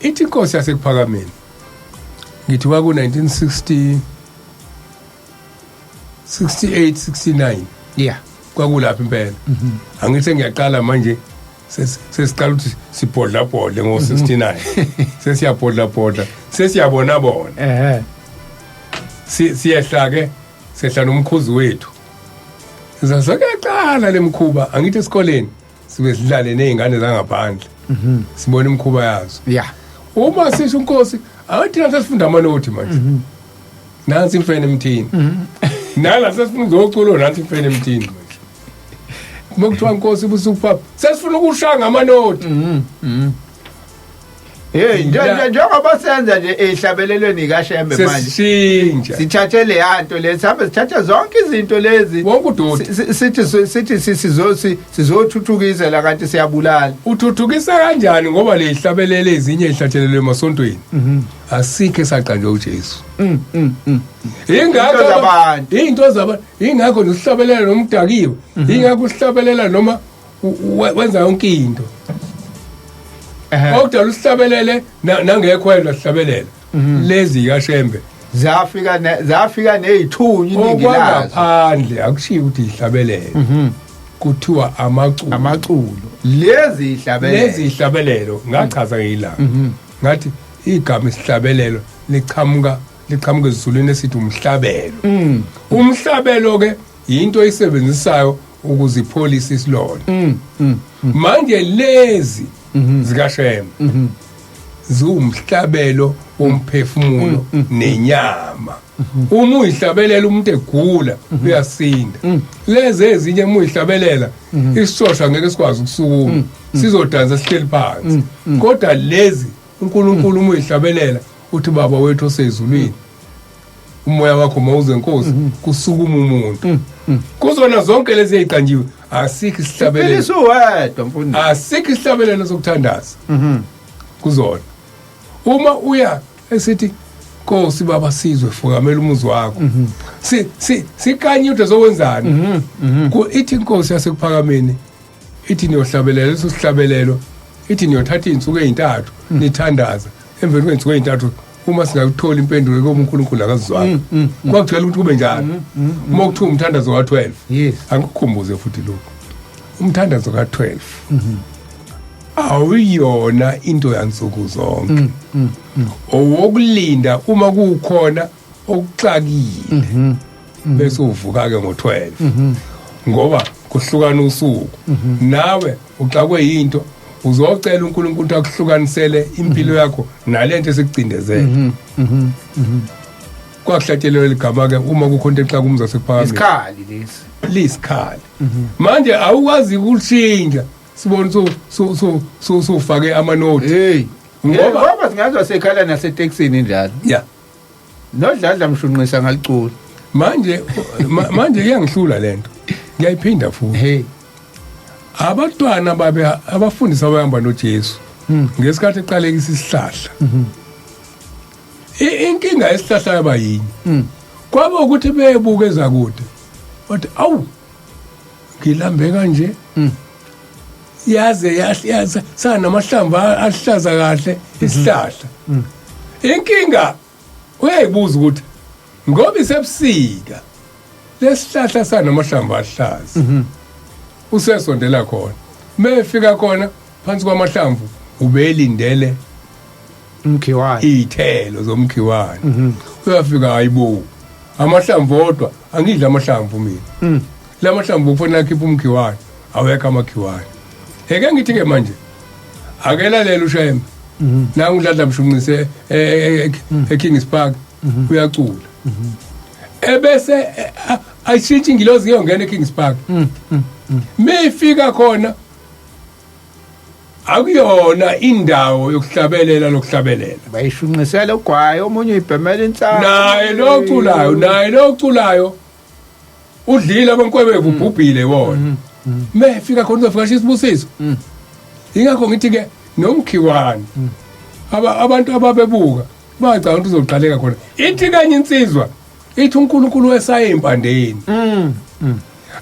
Ithi inkosi yasekuphakameni, ngithi kwaku 1960 68 69. Kwakulapha impela, angithi ngiyaqala manje, sesiqala ukuthi sibhodla bhodle ngo 69, sesiyabhodla bhodla, sesiyabona bona. Siyehla ke, sehla nomkhuzi wethu. Sasakaqala lemkhuba, angithi esikoleni sibe sidlale nezingane zangaphandle. Sibona imikhuba yazo. Uma sisho inkosi, angithi nathi sifunda amanothi manje. Nansi imfene emthini. Nala sesifuna uzoculo, nansi imfene emthini manje. Uma kuthiwa inkosi ibusupha, sesifuna ukushaya ngamanothi. Hey, njengoba senza nje ehlabelelweni kaShembe manje. Sesishintsha. Sithathe le yanto le, sihambe sithathe zonke izinto lezi. Wonke udoti. Sithi sizothuthukisa la kanti siyabulala. Uthuthukisa kanjani ngoba le hlabelele ezinye ihlatshelelwe emasontweni? Asikho esaqanjwe uJesu. Ingakho Into zabantu. Into zabantu. Ingakho nosihlabelela noma udakiwe. Ingakho usihlabelela noma wenza yonke into. Okudala usihlabelele nangekhwelo sihlabelela. Lezi kaShembe Zafika nezithunywa iningi lazo. Okwangaphandle akushiyi ukuthi ihlabelele. Kuthiwa amaculo. Amaculo. Lezi ihlabelelo. Lezi ihlabelelo ngachaza ngilanga. Ngathi igama isihlabelelo liqhamuka esiZulwini esithi umhlabelo. Umhlabelo ke into oyisebenzisayo ukuzipholisa isilonda. Manje lezi zikaShembe ziwumhlabelo womphefumulo nenyama. Uma uyihlabelela umuntu egula uyasinda. Lezi ezinye uma uyihlabelela isishosha ngeke sikwazi ukusukuma, sizodansa sihleli phansi. Kodwa lezi uNkulunkulu uma uyihlabelela uthi Baba wethu osezulwini, umoya wakho mawuze Nkosi, kusukuma umuntu. Kuzona zonke lezi eziqanjiwe asikho isihlabelelo. Philisa uwedwa mfundisi. Asikho isihlabelelo sokuthandaza. Kuzona. Uma uya esithi Nkosi Baba sizwe fukamela umuzi wakho. Si si sikanye uthi zokwenzani? Ku ithi Inkosi yasekuphakameni ithi niyohlabelela leso sihlabelelo, ithi niyothatha izinsuku ezintathu nithandaza. Emveni kwezinsuku ezintathu uma singakuthola impendulo koNkulunkulu akazizwanga. Kwakujwayele ukuthi kube njalo. Uma kuthiwa umthandazo ka-12. Angikukhumbuze futhi lokho. Umthandazo ka-12. Awuyona into yansuku zonke. Owokulinda uma kukhona okuxakile. Bese uvuka ke ngo-12. Ngoba kuhlukana usuku. Nawe uxakwe yinto uzocela uNkulunkulu ukuthi akuhlukanisele impilo yakho nalento esikucindezele. Kwakuhlatshelelwa ligama ke uma kukhona into exaka umzi wasekuphakameni. Isikhali lesi. Lisikhali. Manje awukwazi ukushintsha sibone sufake amanothi. Hey. Ngoba singazwa sekhala nasetekisini njalo. Yeah. Nodladla mshunqisa ngalicula. Manje manje iyangihlula lento. Ngiyayiphinda futhi. Hey. Abantwana babe abafundisi abahamba noJesu ngesikhathi eqalekisa isihlahla. Inkinga yesihlahla yaba yini? Kwaba ukuthi bebuke ezakude. Bathi awu ngilambe kanje. Yaze yahlaza sanamahlamvu ahlaza kahle isihlahla. Inkinga uyayibuza ukuthi ngoba isebusika lesihlahla sanamahlamvu ahlaza. Usesondela khona. Mefika khona phansi kwamahlamvu ubelindele umkhiwane, izithelo zomkhiwane. Uyafika hayibo amahlamvu odwa, angidla amahlamvu mina. Lamahlamvu kufanele akhiphe umkhiwane, awekho amakhiwane. Eke ngithi ke manje akelalela uShembe. Nangu uDladla Mshunqise eKings Park uyacula. Ebese ayishintshe ingilozi iyongena eKings Park. Mefika khona akuyona indawo yokuhlabelela lokuhlabelela. Bayishunqisela ugwayi, omunye uyibhemela insangu. Naye loculayo, naye loculayo udlile abankwebevu ubhubhile wona. Mefika khona uzofika isibusiso. Ingakho ngithi ke nomkhiwane abantu ababebuka bacabanga ukuthi uzoqaleka khona. Ithi kanye insizwa ithi uNkulunkulu wesaye empandeni.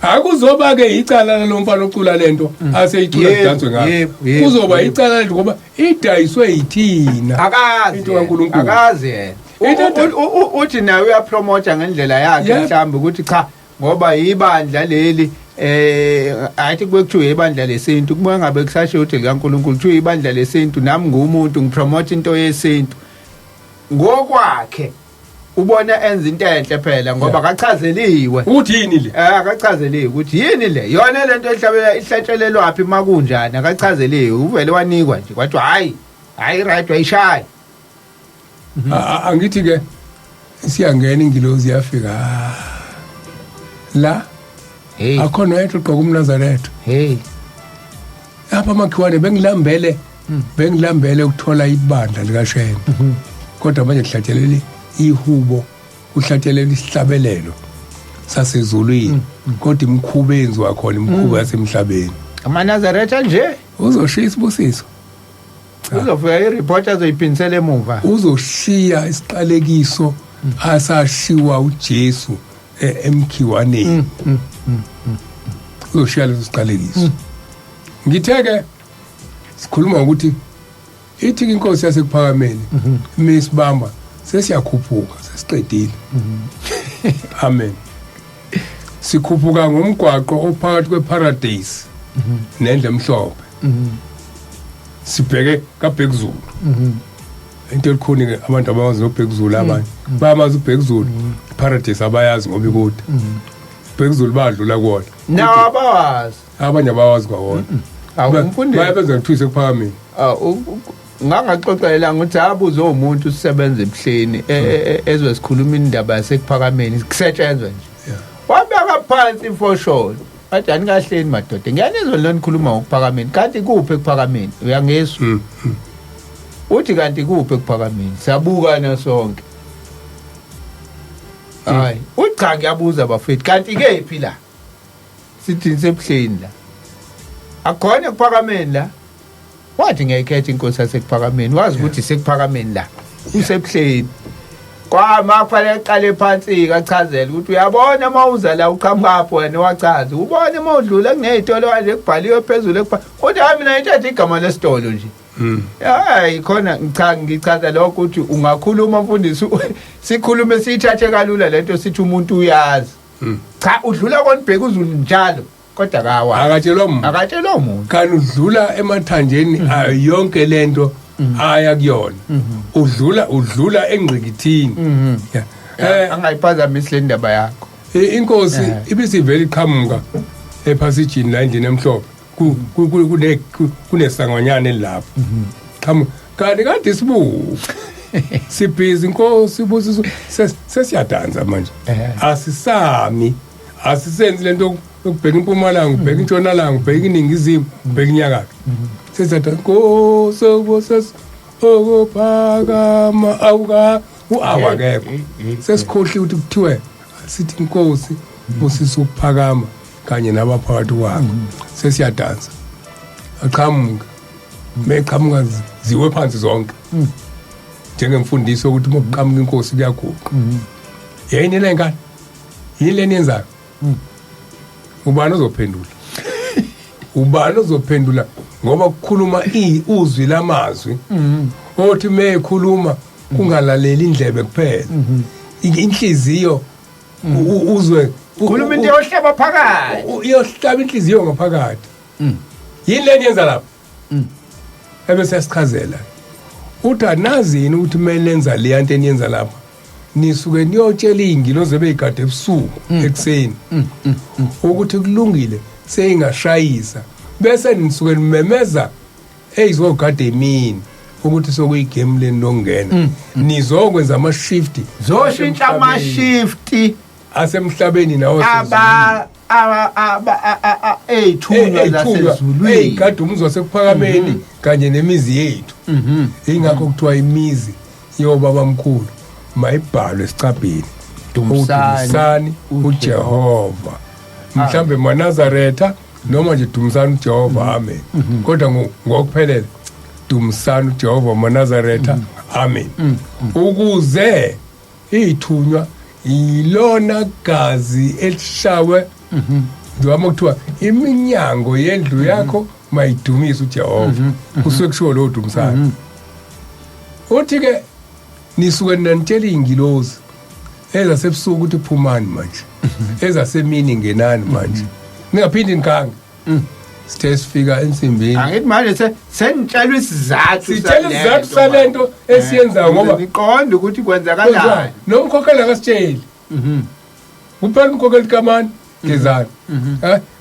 Akuzoba ke icala lomfana ocula lento aseyicula kudanswe ngayo. Kuzoba icala lethu ngoba idayiswe yithina. Akazi into kaNkulunkulu. Akazi yena. Uthi naye uyapromote ngendlela yakhe mhlawumbe ukuthi cha ngoba ibandla leli athi kube kuthiwa ibandla lesintu, kuba ngabe kusasho ukuthi likaNkulunkulu kuthiwa ibandla lesintu, nami ngumuntu ngipromote into yesintu ngokwakhe. Ubona enza into enhle phela ngoba akachazeliwe. Ukuthi yini le? Akachazeliwe ukuthi yini le. Yona lento ehlabela ihlatshelelwaphi makunjani akachazeliwe. Uvele wanikwa nje kwathiwa hayi, hayi right wayishaya. Angithi ke siyangena ingilozi yafika la. Hey. Akhona yethu ugqoka umNazaretha. Hey. Lapha amakhiwane bengilambele bengilambele ukuthola ibandla likaShembe. Kodwa manje kuhlatshelele ihubo, kuhlatshelele isihlabelelo sasezulwini. Kodwa imikhuba eyenziwa khona imikhuba yasemhlabeni. AmaNazaretha nje Uzoshiya isibusiso. Uzofika i-report azoyiphindisela emuva. Uzoshiya isiqalekiso asashiwa uJesu emkhiwaneni. Uzoshiya leso siqalekiso. Ngithe ke sikhuluma ngokuthi ithi inkosi yasekuphakameni misibamba sesiyakhuphuka sesiqedile. Amen. Sikhuphuka ngomgwaqo ophakathi kweparadise nendle emhlophe. Sibheke kaBhekuzulu. Into elikhuni ke abantu abawazi noBhekuzulu abanye. Bayamazi uBhekuzulu, iparadise abayazi ngoba ikude. Bhekuzulu badlula kuwona. Nawo abawazi. Abanye abawazi kwawona. Awumfundisi. Bayabenza ngithuse ekuphakameni. Ngangaxoxela ukuthi abuze umuntu usebenza ebuhleni ezwe sikhuluma indaba yasekuphakameni kusetshenzwa nje. Wabeka phansi ifosholo. Bathi anikahleni madoda. Ngiyanizwa lona nikhuluma ngokuphakameni. Kanti kuphi ekuphakameni? Uyangizwa? Uthi kanti kuphi ekuphakameni? Siyabukana sonke. Hayi, ucha ngiyabuza bafethu kanti kephi la? Sithi sebuhleni la. Akhona ekuphakameni la. Wathi ngiyayikhetha inkosi yasekuphakameni, wazi ukuthi isekuphakameni la. Usebuhleni. Kwama kufanele aqale phansi kachazela ukuthi uyabona mawuza la uqhamuka apho wena wachaza. Ubone mawudlula kunezitolo kanje kubhaliwe phezulu ekupha. Uthi hayi mina ngithatha igama lesitolo nje. Hayi khona cha ngichaza lokho ukuthi ungakhuluma mfundisi sikhulume siyithathe kalula lento sithi umuntu uyazi. Cha udlula konibheka uzulu njalo kodwa kawa. Akatshelwa umuntu. Akatshelwa umuntu. Kanti udlula emathanjeni ayo yonke lento aya kuyona. Udlula engqikithini. Angayiphazamisi le ndaba yakho. Inkosi ibisivele iqhamuka ephasijini la endlini emhlophe. Kunesangwanyana elapho. Qhamuka kanti kade sibuka. Sibhizi inkosi ibusiso sesiyadansa manje. Asisami asisenzi lento yokubheka impumalanga, ubheka intshonalanga, ubheka iningizimu, ubheka inyakatho. Sesiyadansa inkosi obusiso okuphakama awuka uawakekho. Sesikhohliwe ukuthi kuthiwe sithi inkosi busiso ukuphakama kanye nabaphakathi kwakho. Sesiyadansa. Aqhamuka. Meqhamuka ziwe phansi zonke. Njengemfundiso ukuthi uma kuqhamuka inkosi kuyaguqa. Yini le ngane? Yini le niyenzayo? Ubani ozophendula? Ubani ozophendula ngoba kukhuluma uzwi lamazwi. Othi mekhuluma kungalaleli indlebe kuphela. Inhliziyo uzwe khuluma into yohlaba phakathi. Iyohlaba inhliziyo ngaphakathi. Yini le niyenza lapha? Ebese yasichazela. Uthi anazini ukuthi kumele nenza le nto eniyenza lapha. Nisuke niyotshela iy'ngilozi ebeyigade ebusuku ekuseni ukuthi kulungile seyingashayisa bese nisuke nimemeza eyizogada emini ukuthi sokuyigame leni lokungena nizokwenza ama-shift zoshintsha ama-shift asemhlabeni nawo aba ey'thunywa zasezulwini ey'gada umuzi wasekuphakameni kanye nemizi yethu. Ingakho kuthiwa imizi yobabamkhulu mayibhalwe esicabheni. Dumisani uJehova. Mhlambe maNazaretha noma nje dumisani uJehova amen. Kodwa ngokuphelele dumisani uJehova maNazaretha amen. Ukuze ithunywa ilona gazi elishawe njengoba kuthiwa iminyango yendlu yakho mayidumise uJehova. Kusuke kushiwo lo dumisani. Uthi ke nisuke nanitshela ingilozi ezasebusuku ukuthi phumani manje, ezasemini ngenani manje, ningaphindi nigange. Sithe sifika ensimbini, Angithi manje senitshelwa isizathu. Sitshela isizathu salento esiyenzayo ngoba niqonda ukuthi kwenzakalani. Nomkhokheli akasitsheli. Kuphela umkhokheli kamani gezani.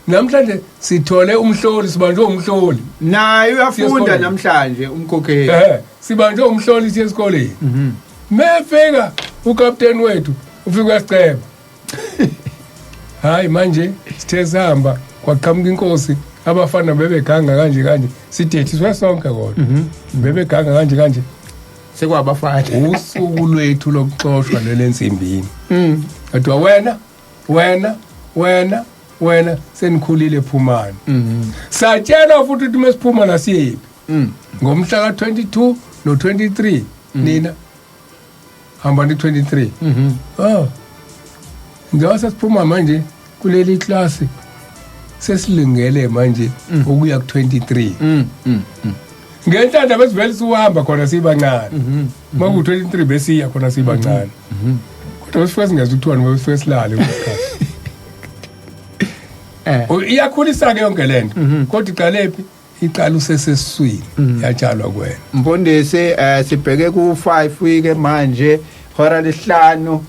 Namhlanje sithole umhloli, sibanjwe umhloli. Naye uyafunda Siye esikoleni. Namhlanje umkhokheli. Sibanjwe umhloli siye esikoleni. Mefika ukapteni wethu ufika uyasiceba. Hayi, manje sithe sihamba kwaqhamuka inkosi, abafana bebeganga kanje kanje, sidethiswe sonke kodwa. Bebeganga kanje kanje. Sekwabafana. Usuku lwethu lokuxoshwa lelensimbini. Kodwa wena, wena, wena, wena senikhulile, phumani. Satshelwa futhi ukuthi mesiphuma nasiyephi. Ngomhla ka22 no23 nina hamba ni 23. Oh. Njengoba sesiphuma manje kuleli class, sesilungele manje ukuya ku23. Ngenhlanhla besivele siwuhamba khona sibancane. Maku 23 besiya khona sibancane. Kodwa besifike singezwa kuthiwa ngoba besifike silale kulesikhathi. Iyakhulisa ke yonke lento. Kodwa iqalephi? Iqala usesesiswini, yatshalwa kuwena. Mfundisi, sibheke ku 5 ke manje, hora lesihlanu,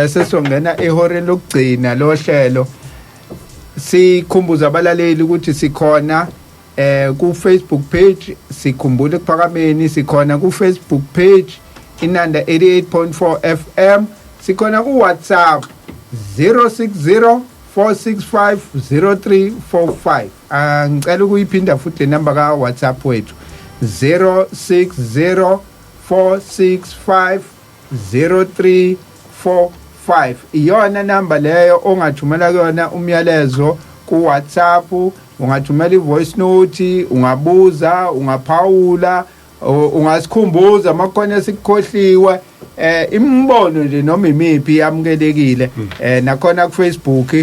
sesongena ehoreni lokugcina lohlelo. Sikhumbuza abalaleli ukuthi sikhona ku Facebook page, Sikhumbule Ekuphakameni. Sikhona ku Facebook page Inanda 88.4 FM. Sikhona ku WhatsApp 060 465 0345. Ngicela ukuyiphinda futhi le number ka WhatsApp wethu, 060 465 0345. Iyona number leyo ongathumela kuyona umyalezo ku WhatsApp, ungathumela i-voice note, ungabuza, ungaphawula, ungasikhumbuza makhona esikukhohliwe, imibono nje noma imiphi yamukelekile. Nakhona ku Facebook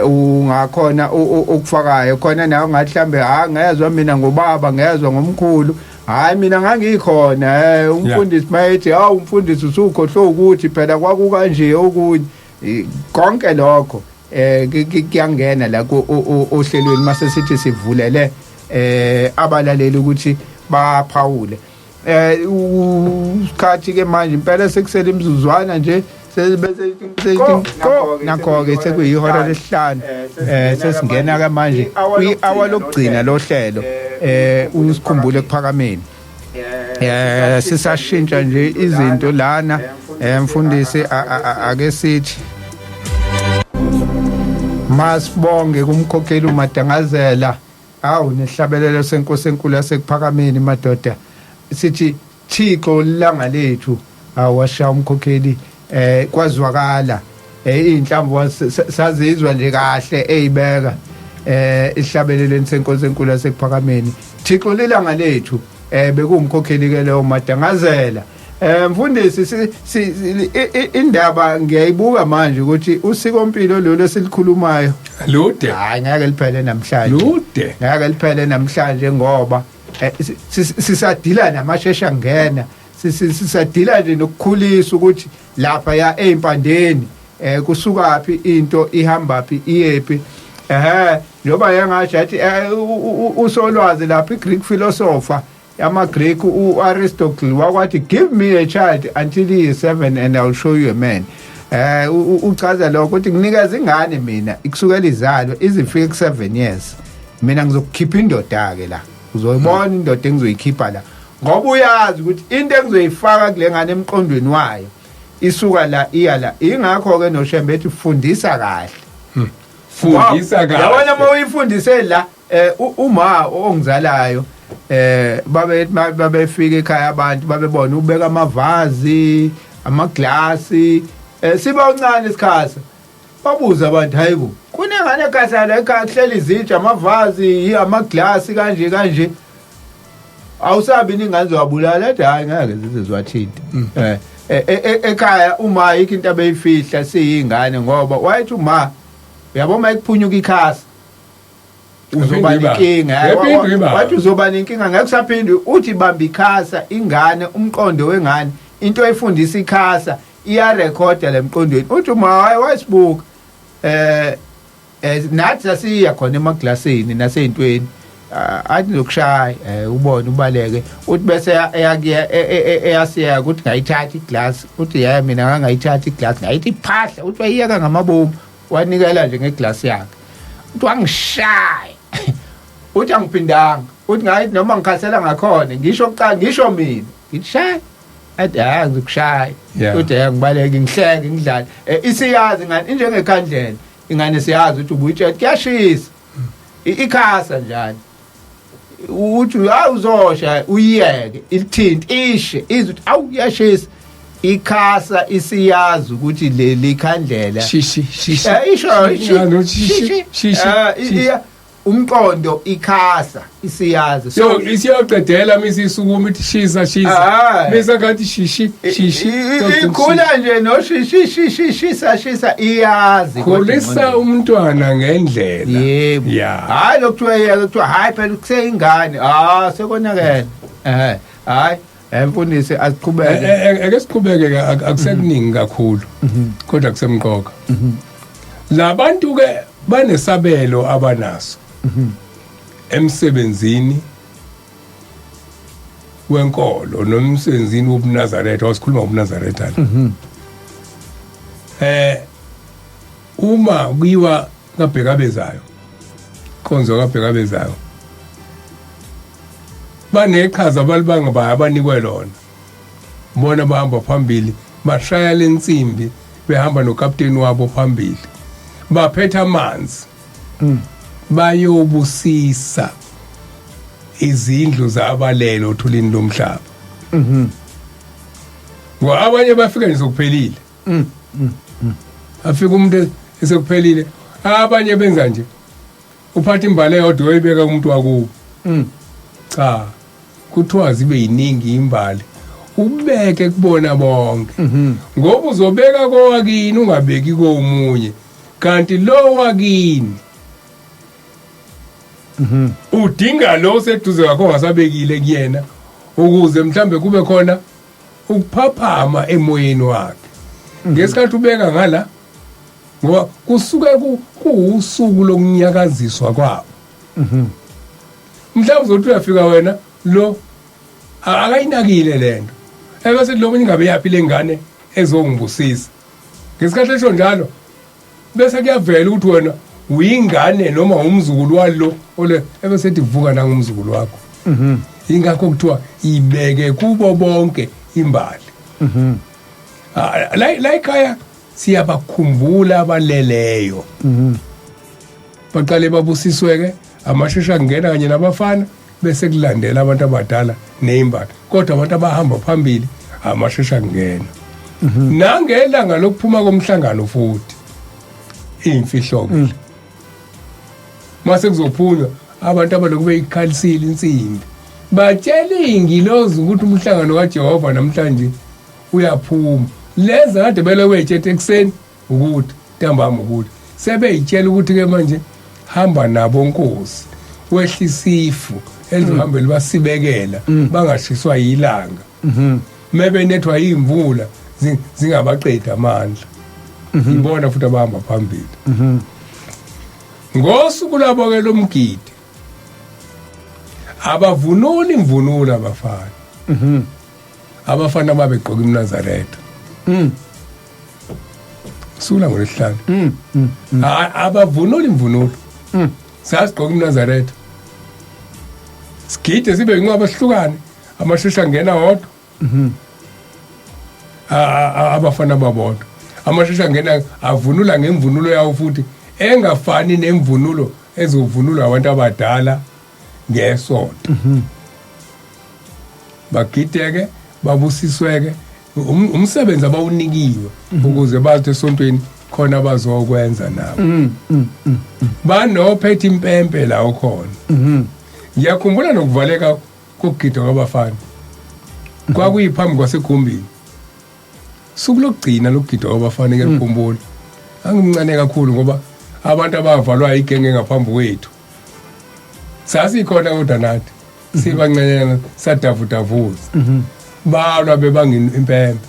ungakhona ukufakayo khona nawe, ngathi mhlambe ha, ngezwa mina ngobaba, ngezwa ngomkhulu, hayi mina ngangikhona, umfundisi mayethi hawu umfundisi usukhohlwe ukuthi phela kwakukanje okunye. Konke lokho kuyangena la ohlelweni mase sithi sivulele abalaleli ukuthi baphawule. Isikhathi ke manje impela sekusele imizuzwana nje, bese nakho ke sekuyihora lesihlanu, sesingena ke manje kwi-hour lokugcina lohlelo, Usikhumbule Ekuphakameni. Sisashintsha nje izinto lana, mfundisi, ake sithi masibonge kumkhokheli uMadangazela. Awu, nehlabelelo senkosi enkulu yaseKuphakameni madoda, sithi Thixo langa lethu. Awasha umkhokheli, kwazwakala inhlamvu sazizwa nje kahle eyibeka ihlabeleleni senkosi enkulu yaseKuphakameni, Thixo lilanga lethu. Bekuwumkhokheli ke leyo Madangazela. Mfundisi, indaba ngiyayibuka manje ukuthi usikompilo lolu esilikhulumayo Lude. Hayi, ngeke liphele namhlanje. Lude. Ngeke liphele namhlanje ngoba sisadila namashesha ngena, sisadila nje nokukhulisa ukuthi lapha ya ezimpandeni kusukaphi into, ihamba phi, iyephi. Njoba yangasho yathi usolwazi lapha, iGreek philosopher yamaGreek uAristotle wakwathi, "Give me a child until he is 7 and I will show you a man." Uchaza lokho ukuthi nginikeza ingane mina ikusukela izalwe izifike ku 7 years, mina ngizokukhipha indoda ke la, uzoyibona indoda engizoyikhipha la, ngoba uyazi ukuthi into engizoyifaka kule ngane emqondweni wayo isuka la iya la. Ingakho ke noShembe ethi fundisa kahle. Fundisa kahle. Yabona uma uyifundise la, uma ongizalayo, babe babefika ekhaya abantu babebona ubeka amavazi, amaglasi, siba uncane isikhathi, babuza abantu, hayibo, kunengane ekhaya la ekhaya kuhleli izitsha, amavazi, amaglasi kanje kanje, awusabi ingane zowabulala? Ethi hayi, ngeke zize ziwathinta. Ekhaya uma ayikho into abeyifihla siyingane, ngoba wayethi uma uyabo uma ekuphunyuka ikhasa uzoba Yaphinde iba. nenkinga. Yaphinde iba. Wathi uzoba nenkinga, ngeke usaphinde uthi bamba ikhasa ingane, umqondo wengane, into efundisa ikhasa iyarekhoda lemqondweni. Uthi uma wayesibuka. Nathi sasiya khona emaglasini naseyintweni, athi ngizokushaya, ubone ubaleke, uthi bese eyakuya eyasiyeka ukuthi ngayithatha iglass, uthi yaya mina ngangayithatha iglass, ngayithi phahla, uthi wayiyeka ngamabomu, wanikela nje ngeglass yakhe, uthi wangishaya, uthi angiphindanga, uthi ngayithi noma ngikhasela ngakhona, ngisho kuqala ngisho mina ngithi shaya, athi hayi ngizokushaya, uthi hayi ngibaleke ngihleke ngidlale. Isiyazi ingane injengekhandlela, ingane siyazi ukuthi ubuyitshela kuyashisa, ikhasa njalo, uthi hayi uzosha, uyiyeke ilithinte ishe, izwe ukuthi awu kuyashisa, ikhasa isiyazi ukuthi leli khandlela shishi shishi. Isho shishi shishi, umqondo ikhasa isiyazi. So isiyoqedela misi isukuma ithi shisa shisa, misa ngathi shishi shishi. Ikhula nje no shishi shishi shisa shisa, iyazi. Khulisa umntwana ngendlela. Yebo. Hayi lokuthiwa yeke kuthiwa hayi phela kuseyingane, ah sekonakele. Hayi mfundisi asiqhubeke. Ake siqhubeke, akusekuningi kakhulu kodwa kusemqoka. Labantu ke banesabelo abanaso emsebenzini wenkolo nomsebenzini wobuNazaretha, wasikhuluma ngobuNazaretha la. Uma kuyiwa kaBhekabezayo, konzo kaBhekabezayo, baneqhaza abalibanga bayo abanikwe lona, bona bahamba phambili, bashaya lensimbi behamba nokapteni wabo phambili, baphethe amanzi, bayobusisa izindlu zabalele othulini lomhlaba. Ngoba abanye bafika nje sokuphelile, afika umuntu esekuphelile, abanye benza nje uphatha imbali eyodwa uyibeka kumuntu wakubo. Cha, kuthiwa zibe yiningi imbali, ubeke kubona bonke, ngoba uzobeka kowakini ungabeki komunye, kanti lo wakini udinga lo seduze kwakho ongasabekile kuyena, ukuze mhlambe kube khona ukuphaphama emoyeni wakhe ngesikhathi ubeka ngala, ngoba kusuke kuwusuku lokunyakaziswa kwabo. Mhlawumbe uzothi uyafika wena lo akayinakile lento, ebese lo munye ingabe yapi lengane ezongibusisa ngesikhathi esho njalo, bese kuyavela ukuthi wena uyingane noma umzukulu walo ole, ebese ethi vuka nangumzukulu wakho. Ingakho kuthiwa ibeke kubo bonke imbali. La ekhaya siyabakhumbula abaleleyo. Baqale babusisweke amashesha kungena kanye nabafana, bese kulandela abantu abadala neyimbali, kodwa abantu abahamba phambili amashesha kungena. Nangelanga lokuphuma komhlangano futhi imfihlo ke, mase kuzophunywa abantu abaloku beyikhalisile insimbi, batshela iy'ngilozi ukuthi umhlangano kaJehova namhlanje uyaphuma. Leza kade belokuyitshethe ekuseni ukuthi ntambama ukuthi sebeyitshela ukuthi ke manje hamba nabo Nkosi, wehlisa ifu elizohambe libasibekela bangashiswa yilanga, mebenethwa yimvula zingabaqedi amandla. Ibona futhi abahamba phambili ngosuku labo ke lomgidi. Abavunuli imvunulo abafana, abafana babegqoka imNazaretha sula ngolesihlanu, abavunuli imvunulo, sasigqoka imNazaretha sigide sibe inqwaba sihlukane, amashusha ngena wodwa, abafana babodwa, amashusha ngena avunula ngemvunulo yawo futhi engafani nemvunulo ezovunulwa abantu abadala ngesonto. Bagideke babusisweke, umsebenzi abawunikiwe ukuze bathi esontweni khona bazokwenza nabo, banophethe impempe la ukhona. Ngiyakhumbula nokuvaleka kokugida kwabafana kwakuyiphambi kwasegumbini, suku lokugcina lokugida kwabafana ngiyakhumbula, angimncane kakhulu ngoba abantu abavalwa igenge ngaphambi kwethu sasikhona, kodwa nathi sibancanyana sadavudavuza, balwa bebanga impempe.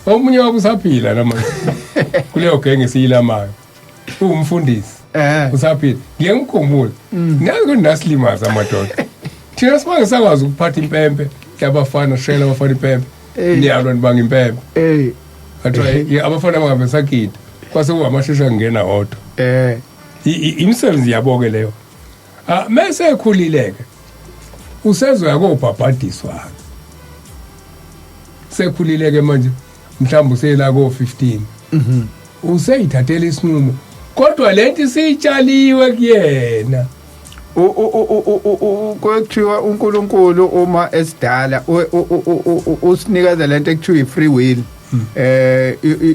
Omunye wabo usaphila namanje kuleyo genge siyilamayo, uwumfundisi. Usaphila. Ngiye ngikhumbule. Nazi ukuthi nasilimaza amadoda. Thina sibange sakwazi ukuphatha impempe yabafana, shayela abafana impempe. Niyalwa nibanga impempe. Athiwa abafana bangabe sagida. Kwase kuwamashesha ngena odwa. Imisebenzi yabo ke leyo. Ah, mase ekhulile ke. Usezoya kobhabhadiswa. Sekhulile ke manje mhlawumbe usela ko 15. Useyithathela isinqumo. Kodwa lento isitshaliwe kuyena. Kwethiwa uNkulunkulu uma esidala usinikeza lento ekuthiwa i-free will,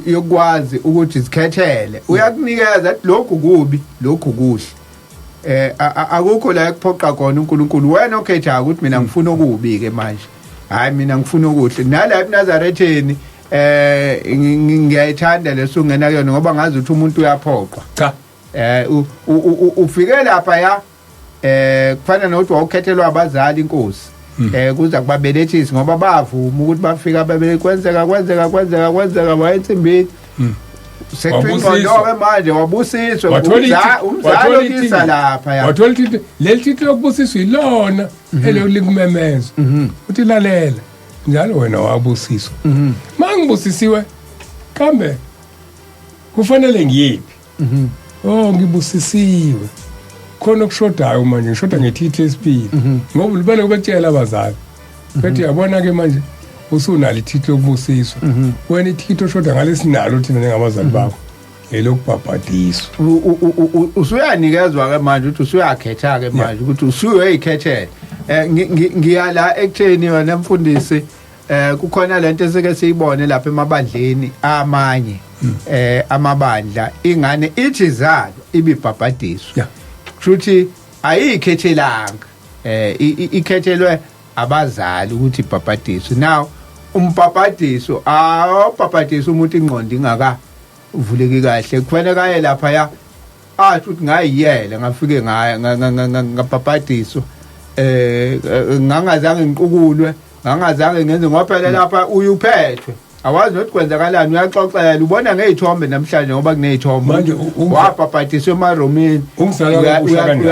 yokwazi ukuthi sikhethele. Uyakunikeza lokhu kubi, lokhu kuhle. Akukho la ekuphoqa khona uNkulunkulu. Wena okhetha ukuthi mina ngifuna okubi ke manje, hayi mina ngifuna okuhle. Nala eNazaretheni ngiyayithanda lesungena kuyona ngoba ngazi ukuthi umuntu uyaphoqwa. Cha. Ufike lapha ya kufana nokuthi wawukhethelwa abazali inkosi kuza kubabelethisi ngoba bavuma ukuthi bafika babe kwenzeka kwenzeka kwenzeka kwenzeka wayensimbini Wabusiswa. ke manje wabusiswa umzali Wathola okisa ithikithi. lapha ya. Wathola ithikithi. Leli thikithi lokubusiswa ilona elolikumemeza. Uthi lalela njalo wena wabusiswa. Mangibusisiwe kambe kufanele ngiyiphi? Oh, ngibusisiwe. Khona okushodayo manje, ngishoda ngethikithi lesibili. Ngoba libele kubetshela abazali. Bethi yabona ke manje usunalo ithikithi lokubusiswa. Wena ithikithi oshoda ngalesinalo thina njengabazali bakho elokubhabhadiswa. Usuyanikezwa ke manje ukuthi usuyakhetha ke manje ukuthi usuyoyikhethela. Ngiya la ekutheni wena mfundisi, kukhona lento esike siyibone lapha emabandleni amanye, amabandla, ingane ithi zalo ibibhabhadiswa. Kushuthi ayikhethelanga, ikhethelwe abazali ukuthi ibhabhadiswe. Now umbhabhadiso, awubhabhadisa umuntu ingqondo ingaka vuleki kahle, kufanele kaye lapha ya athi ukuthi ngayiyela ngafike ngaya ngabhabhadiswa, ngangazange ngiqukulwe, ngangazange ngenze, ngoba phela lapha uyuphethwe awazi nokuthi kwenzakalani, uyaxoxela, ubona ngey'thombe namhlanje ngoba kuney'thombe. Manje Wabhabhadiswa emaromini. Umzali wakho kanjani?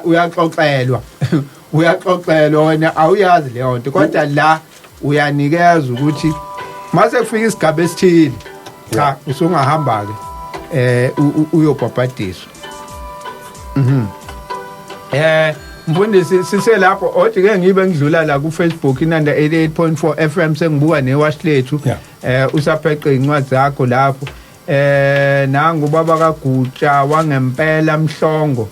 Uyaxoxelwa, uyaxoxelwa, wena awuyazi leyo nto. Kodwa la uyanikeza ukuthi mase kufika isigaba esithile, cha, usungahamba ke uyobhabhadiswa. Mfundisi, siselapho othi ke ngibe ngidlula la ku Facebook Inanda 88.4 FM, sengibuka newash lethu. Usapheqe incwadi zakho lapho. Nangu baba kaGutsha wangempela Mhlongo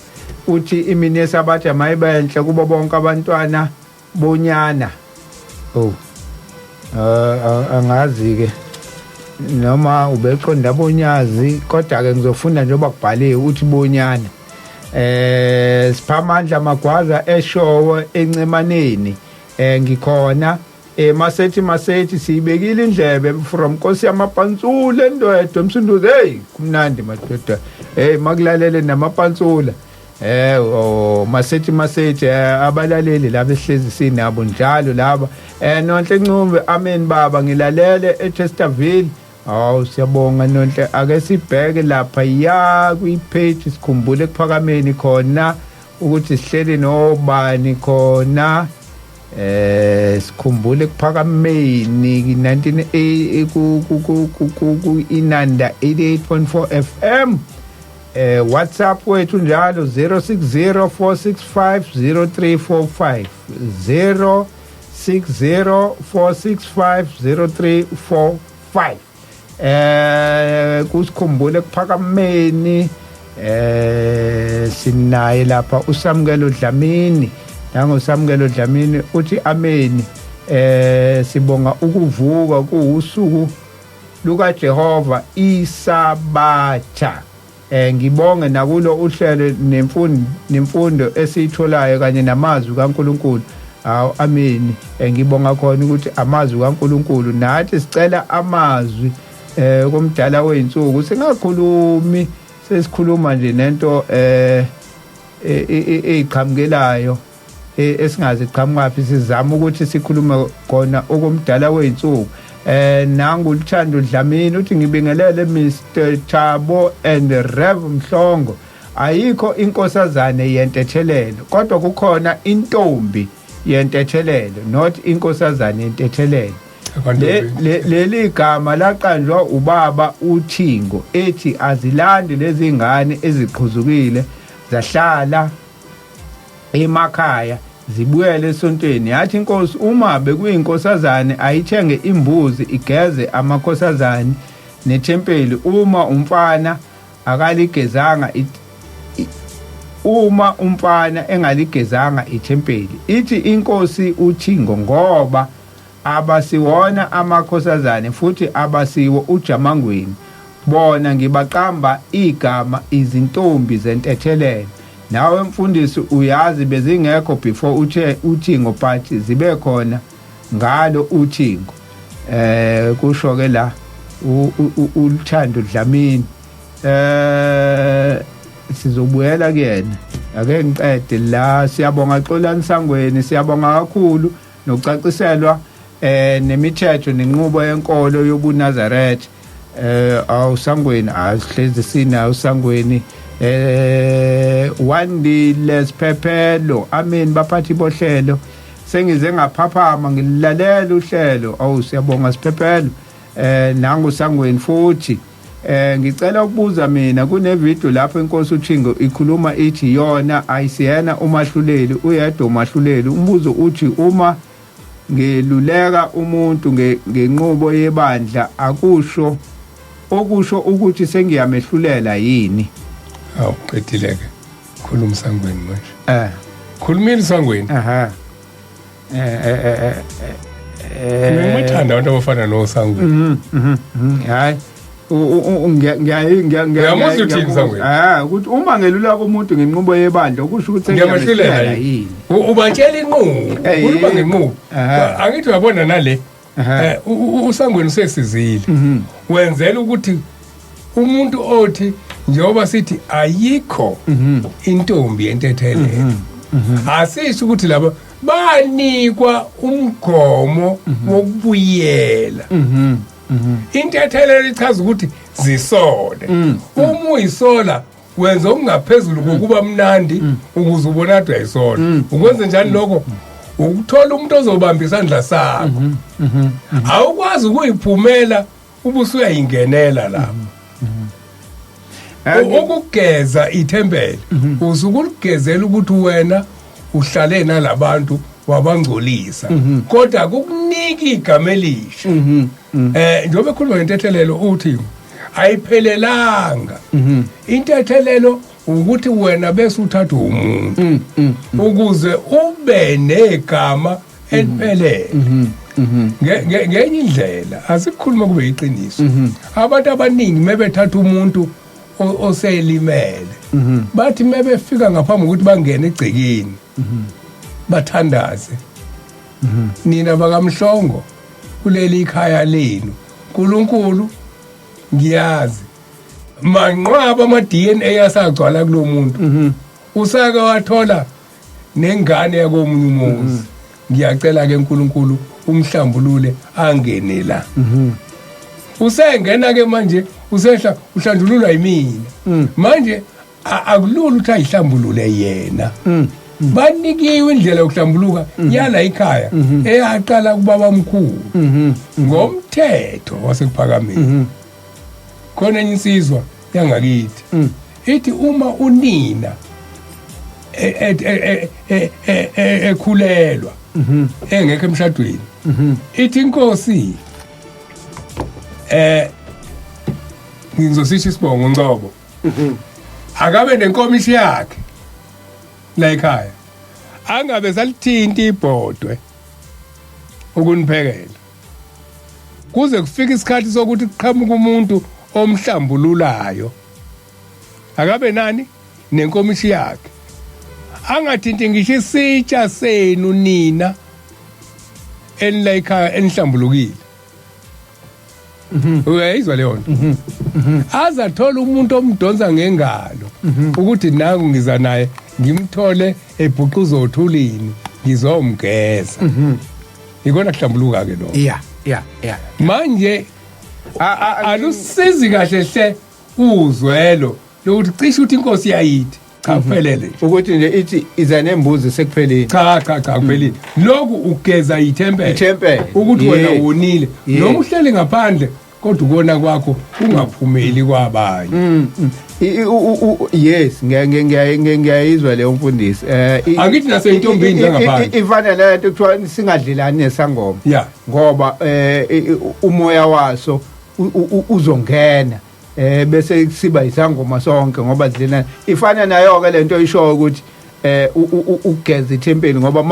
uthi imini yesabatha mayibenhle kubo bonke abantwana bonyana. Oh, angazi ke noma ubeqonda bonyazi, kodwa ke ngizofunda njengoba kubhaliwe uthi bonyana. Siphamandla Magwaza eshowo encemaneni, ngikhona. Masethi, masethi siyibekile indlebe from Nkosi yamapantsula endwedwe Msunduzi. Hey, kumnandi madoda, hey, makulalele namapantsula. Oh, masethi, masethi, abalaleli laba esihlezi sinabo njalo laba. Nonhle Ncumbe, amen baba, ngilalele eChesterville. Awu, siyabonga Nonhle. Ake sibheke lapha ya kwi-page sikhumbule ekuphakameni khona ukuthi sihleli nobani khona. Sikhumbule ekuphakameni 19 ku ku ku ku ku Inanda 88.4 FM. WhatsApp wethu njalo 0604650345, 0604650345. Kusikhumbule ekuphakameni sinaye lapha uSamukelo Dlamini. Nango Samukelo Dlamini uthi ameni, sibonga ukuvuka kuusuku luka Jehova isabatha. Ngibonge nakulo uhlelo nemfundo esiyitholayo kanye namazwi kaNkuluNkulu. Awu, ameni. Ngibonga khona ukuthi amazwi kaNkuluNkulu, nathi sicela amazwi komdala weinsuku, singakhulumi sesikhuluma nje nento eyiqhamukelayo esingazi qhamukaphi, sizama ukuthi sikhulume khona okomdala weinsuku. Nangu Luthando Dlamini uthi ngibingelele Mr Thabo and Rev Mhlongo. Ayikho inkosazane yentethelelo, kodwa kukhona intombi yentethelelo, not inkosazane yentethelelo. Leli gama laqanjwa ubaba uThingo ethi azilandi lezi ngane eziqhuzukile zahlala emakhaya zibuyele esontweni. Yathi inkosi uma bekuyinkosazane ayithenge imbuzi igeze amakhosazane nethempeli, uma umfana akaligezanga uma umfana engaligezanga ithempeli. Ithi inkosi uThingo ngoba abasiwona amakhosazane futhi abasiwo uJamangweni, bona ngibaqamba igama izintombi zentethelelo. Nawe mfundisi uyazi bezingekho before uthe uThingo, but zibe khona ngalo uThingo. Kusho ke la uLuthando Dlamini. Sizobuyela kuyena, ake ngiqede la. Siyabonga Xolani Sangweni, siyabonga kakhulu nokucaciselwa nemithetho nenqubo yenkolo yobuNazaretha. Awusangweni asihlezi sina usangweni. Wandile Siphephelo, amen baphathi bohlelo, sengize ngaphaphama ngilalela uhlelo. Awu siyabonga Siphephelo. Nangu Sangweni futhi. Ngicela ukubuza mina, kune video lapho inkosi uThingo ikhuluma ithi yona ayisiyena umahluleli, uyedwa umahluleli. Umbuzo uthi uma ngeluleka umuntu ngenqubo yebandla akusho okusho ukuthi sengiyamehlulela yini? Awu qedile ke, khuluma Sangweni manje. Khulumile Sangweni. Aha. Ngimathanda abantu abafana noSangweni. Hayi Uyamuzwa uthini Sangweni? Ukuthi uma ngelula kumuntu ngenqubo yebandla okusho ukuthi ngiyamehlulela yini? Ubatshela inqubo, ukhuluma ngenqubo. Angithi uyabona nale uSangweni usesizile. Wenzela ukuthi umuntu othi njengoba sithi ayikho intombi yentethelelo, asisho ukuthi laba banikwa umgomo wokubuyela. Intethelelo ichaza ukuthi zisole. Uma uyisola wenza okungaphezulu kokuba mnandi ukuze ubone ade uyayisola. Ukwenze njani lokho? Ukuthola umuntu ozobamba isandla sakho. Awukwazi ukuyiphumela ubusuyayingenela lapho. Ukugeza ithempeli usukuligezela ukuthi wena uhlale nalabantu wabangcolisa, kodwa kukunika igama elisha. Njengoba ekhuluma ngentethelelo uthi ayiphelelanga. Intethelelo ukuthi wena bese uthatha umuntu ukuze ube negama eliphelele. Ngenye indlela asikhuluma kube iqiniso, abantu abaningi mebethatha umuntu oselimele bathi mebefika ngaphambi kokuthi bangene egcekeni bathandaze, nina bakaMhlongo kuleli ikhaya lenu, uNkulunkulu ngiyazi manqwaba ama DNA asagcwala kulomuntu, usake wathola nengane yakomunye umuzi, ngiyacela ke uNkulunkulu umhlambulule angene la. Usengena ke manje usehla uhlanjululwa yimina manje. Akulula ukuthi ayihlambulule yena. Banikiwe indlela yokuhlambuluka yala ikhaya eyaqala kubaba omkhulu ngomthetho wasekuphakameni. Khona enye insizwa yangakithi ithi uma unina ekhulelwa engekho emshadweni, ithi inkosi ngizosisho isibongo Ngcobo, akabe nenkomishi yakhe la ekhaya, angabe salithinta ibhodwe ukuniphekela kuze kufike isikhathi sokuthi kuqhamuka umuntu omhlambululayo. Akabe nani nenkomishi yakhe, angathinti ngisho isitsha senu nina enila ekhaya enihlambulukile. Uyayizwa leyo nto? Azathola umuntu omdonsa ngengalo ukuthi nangu ngiza naye, ngimthole ebhuquza othulini, ngizomgeza. Ikona kuhlambuluka ke lokho. Yeah yeah yeah Manje alusizi kahle hle uzwelo. Lokuthi cishe uthi inkosi yayithi cha kuphelele nje. Ukuthi nje ithi iza nembuzi sekuphelile. Cha cha cha, kuphelile. Lokhu ugeza ithempeli. Ithempeli. Ukuthi wena wonile noma uhleli ngaphandle, kodwa ukona kwakho kungaphumeli kwabanye. Yes, ngiyayizwa leyo mfundisi. Angithi naseyintombini zangaphandle. Ifana lento kuthiwa singadlelani nesangoma. Ngoba umoya waso uzongena bese siba isangoma sonke ngoba sidlelana. Ifana nayo ke lento isho ukuthi ukugeza ithempeli, ngoba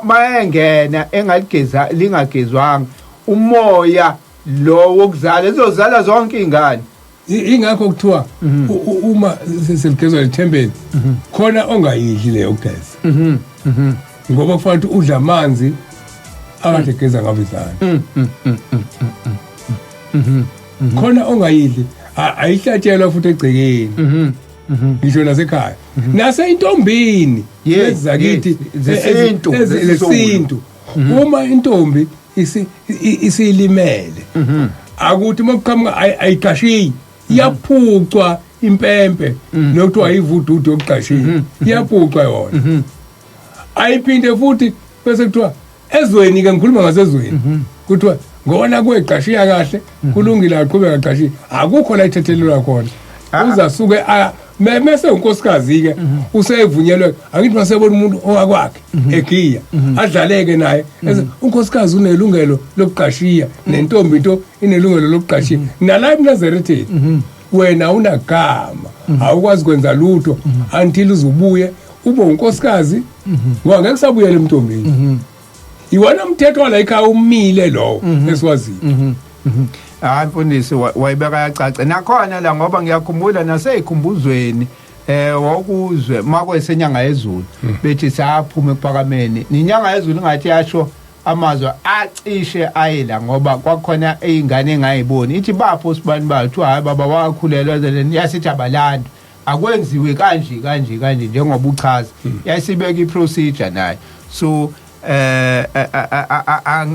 mayengena engaligeza lingagezwanga umoya lo wokuzala izozala zonke izingane. Ingakho kuthiwa uma seligezwa lethempeli khona ongayidli leyo kugeza, ngoba kufanele ukuthi udla amanzi akade egeza ngawo izandla. Khona ongayidli, ayihlatshelwa futhi egcekeni, ngisho nasekhaya, naseyintombini ezakithi zesintu, zesintu. Uma intombi isilimele, akuthi makuqhamuka ayiqashiyi, iyaphucwa impempe nokuthiwa ivududu yokuqashiya, iyaphucwa yona, ayiphinde futhi. Bese kuthiwa ezweni ke, ngikhuluma ngasezweni, kuthiwa ngona kweqashiya kahle, kulungile, aqhubeka aqashiya, akukho la ithethelelwa khona. Uzasuke mese unkosikazi ke usevunyelwe, angithi masebona umuntu owakwakhe egiya adlaleke naye, unkosikazi unelungelo lokuqashiya, nentombi into inelungelo lokuqashiya. Nala eMnazaretheni wena unagama, awukwazi kwenza lutho until uzubuye ube unkosikazi, ngoba ngeke usabuyela emntombini. Iwona umthetho wala ekhaya umile lowo esiwaziyo. Hayi mfundisi, wayibeka yacaca nakhona la, ngoba ngiyakhumbula naseyikhumbuzweni wawukuzwe makwesenyanga yezulu bethi saphuma ekuphakameni, ninyanga yezulu ngathi yasho amazwi acishe ayela, ngoba kwakhona izingane engayiboni ithi bapho sibani bathu, hayi baba wakhulelwa, yasithi abalando akwenziwe kanje kanje kanje njengoba uchaza, yayisibeka iprocedure nayo. So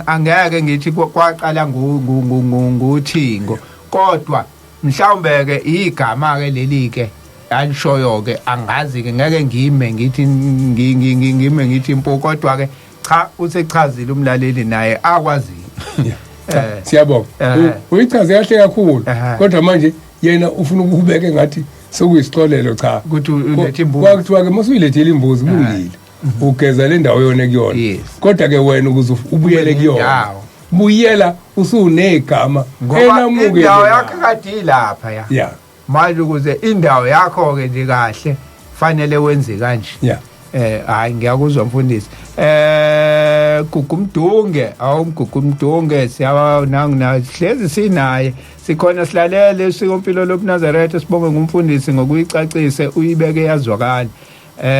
angeke ngithi kwaqala nguthingo, kodwa mhlawumbe ke igama ke leli ke alishoyo ke, angazi ke, ngeke ngime ngithi ngime ngithi impo, kodwa ke cha, usechazile umlaleli naye akwazi. Siyabonga, uyichaze kahle kakhulu, kodwa manje yena ufuna ukubeka ngathi sokuyisixolelo. Cha. Ukuthi ulethe imbuzi. Kwakuthiwa ke masuyilethile imbuzi, kulungile, ugeza le ndawo yona kuyona, kodwa ke wena ukuze ubuyele kuyona, buyela usunegama. Ngoba indawo yakho kade ilapha ya. Manje ukuze indawo yakho ke nje kahle fanele wenze kanje. Hayi, ngiyakuzwa mfundisi. Gugumdunge, awumgugumdunge, siyawa nangu na hlezi sinaye. Sikhona silalele sikompilo lobuNazaretha, sibonge ngumfundisi ngokuyicacise uyibeke yazwakala.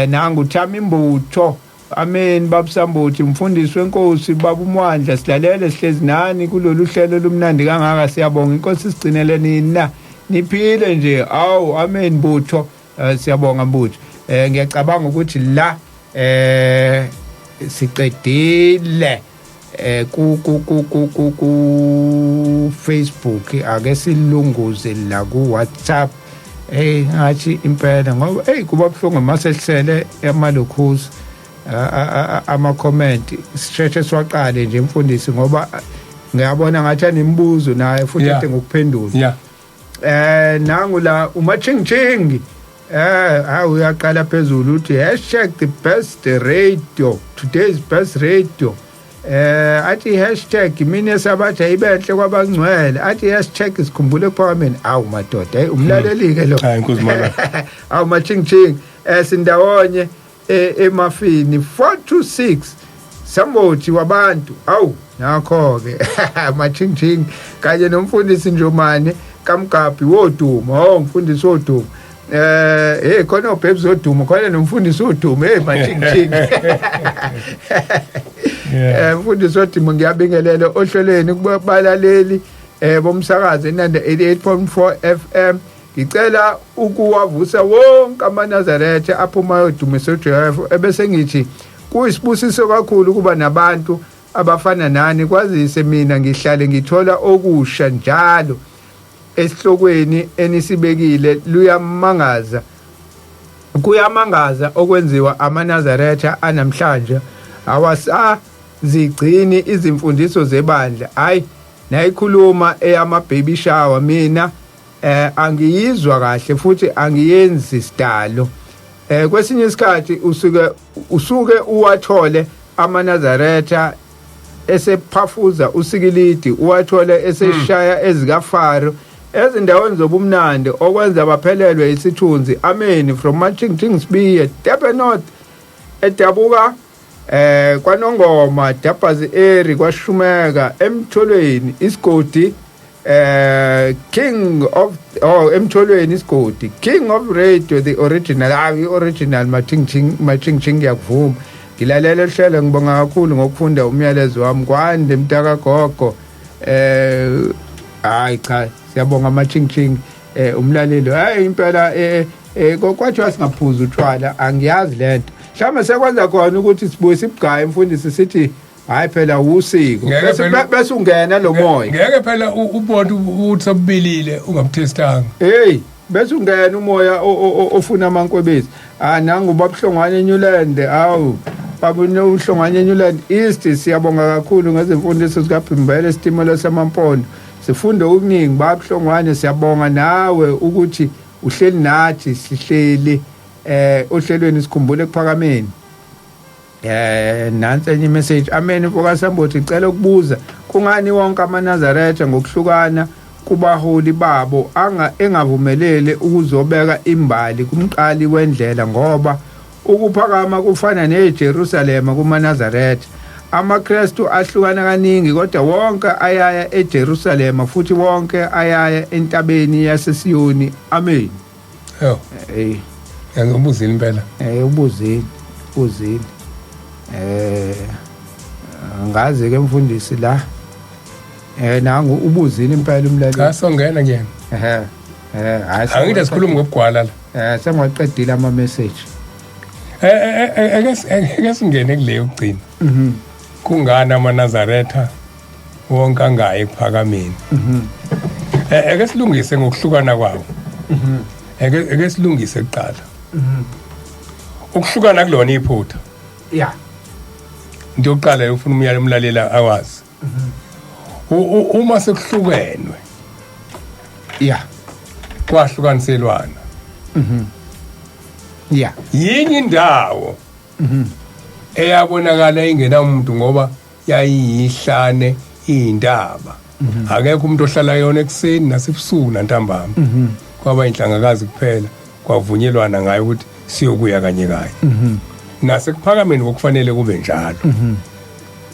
Nangu Thami Mbutho. Amen babusambuthi, umfundisi wenkosi baba uMwandla, silalele sihlezi nani kulolu hlelo lumnandi kangaka, siyabonga, inkosi sigcinele nina niphile nje. Awu, amen Butho. Siyabonga Mbutho. Ngiyacabanga ukuthi la siqedile ku ku ku ku ku ku Facebook, ake silunguze la ku WhatsApp. Hey, ngathi impela ngoba hey kuba buhlungu masehlisele amalokhuzi ama comment, sisheshe siwaqale nje mfundisi, ngoba ngiyabona ngathi anemibuzo naye futhi ade ngokuphendula. Nangu la umaching ching, hawu, uyaqala phezulu uthi hashtag the best radio, today's best radio. Athi hashtag mina sabatha ibenhle kwabangcwele, athi hashtag sikhumbule ekuphakameni. Awu madoda, hey, umlaleli ke lo. Hayi, inkosi mama. Awu maching ching, sindawonye emafini 4 to 6 sambothi wabantu. Awu nakho ke maching ching kanye nomfundisi Njomane kaMgabhi wodumo. Oh, mfundisi wodumo, hey, khona uBabes wodumo, khona nomfundisi wodumo. Hey maching ching, mfundisi wodumo, ngiyabingelela ohlelweni kubalaleli bomsakazo inanda 88.4 FM. Ngicela ukuwavusa wonke amaNazaretha aphuma yodumiso uJehova, ebese ngithi kuyisibusiso kakhulu ukuba nabantu abafana nani, kwazise mina ngihlale ngithola okusha njalo. Esihlokweni enisibekile luyamangaza kuyamangaza okwenziwa amaNazaretha anamhlanje awasazigcini izimfundiso zebandla. Hayi, nayikhuluma eyama baby shower mina angiyizwa kahle futhi angiyenzi sidalo. Kwesinye isikhathi usuke uwathole amaNazaretha esephafuza usikilidi, uwathole eseshaya ezikaFaro ezindaweni zobumnandi okwenza baphelelwe isithunzi. Amen. From Machingching Sibiye, Durban North, edabuka kwaNongoma, Dabhazi eri kwaShumeka, emtholweni isigodi, king of, oh, emtholweni isigodi, king of radio, the original. Hayi, original Machingching, Machingching, ngiyakuvuma. Ngilalela uhlelo, ngibonga kakhulu ngokufunda umyalezo wami. Kwande mntaka gogo. Hayi cha, siyabonga Machingching, umlaleli. Hayi impela, kwathiwa singaphuza utshwala, angiyazi lento. Mhlawumbe sekwenza khona ukuthi sibuye sibugaye mfundisi, sithi hayi phela usiko, Ngeke bese phela- bese ungena lo moya. Ngeke phela ubone ukuthi sebubilile ungabuthestanga. Hey, bese ungena umoya ofuna amankwebezi. Ah, nangu babuhlongwane eNewland. Awu, babune uhlongwane eNewland East. Siyabonga kakhulu ngezimfundiso zikaBhimbele Sitimela samaMpondo. Sifunde okuningi babuhlongwane, siyabonga nawe ukuthi uhleli nathi, sihleli ohlelweni sikhumbule ekuphakameni. Nansi enye message. Amen mfoka Sambothi, cela ukubuza kungani wonke amaNazaretha ngokuhlukana kubaholi babo anga engavumelele ukuzobeka imbali kumqali wendlela, ngoba ukuphakama kufana neJerusalema kumaNazaretha. AmaKristu ahlukana kaningi kodwa wonke ayaya eJerusalema futhi wonke ayaya entabeni yaseSiyoni. Amen. Yo. Hey. Ngiyakubuzile impela. Ubuzile. Ubuzile. Angazi ke mfundisi la. Nangu ubuzile impela umlaleli. Cha, songena kuyena. Ehhe. Hayi. Angithi sikhuluma ngobugwala la. Sengiwaqedile ama message. Eke singene kuleyo kugcina. Kungani amaNazaretha wonke angayi ekuphakameni? Eke silungise ngokuhlukana kwawo. Eke silungise kuqala. Ukuhlukana kulona iphutha. Yeah. Into yokuqala ufuna umyalo umlalela awazi. Uma sekuhlukenwe. Yeah. Kwahlukaniselwana. Yeah. Yinye indawo eyabonakala ingenamuntu ngoba yayiyihlane indaba. Akekho umuntu ohlala yona ekuseni nasebusuku nantambama. Kwaba inhlangakazi kuphela, kwavunyelwana ngayo ukuthi siyokuya kanye kanye. Nasekuphakameni kokufanele kube njalo.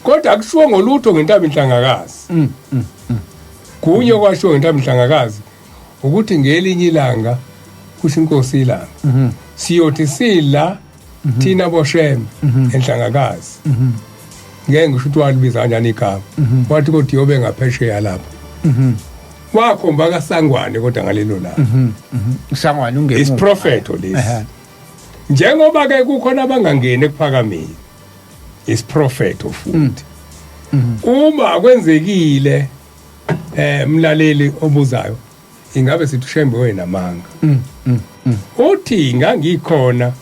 Kodwa akushiwo ngolutho ngentaba inhlangakazi. Kunye kwashiwo ngentaba inhlangakazi ukuthi ngelinye ilanga kusho inkosi ilanga siyothi sila thina boshembe enhlangakazi. Ngeke ngisho ukuthi walibiza kanjani igama, wathi kodwa iyobe ngaphesheya lapho. Wakhomba kaSangwane kodwa ngalelo langa. Sangwane ungemuva. Isiprofetho lesi. Njengoba ke kukhona abangangeni ekuphakameni, isiprofetho futhi. Uma kwenzekile mlaleli obuzayo, ingabe sithi uShembe wena manga? Uthi ngangikhona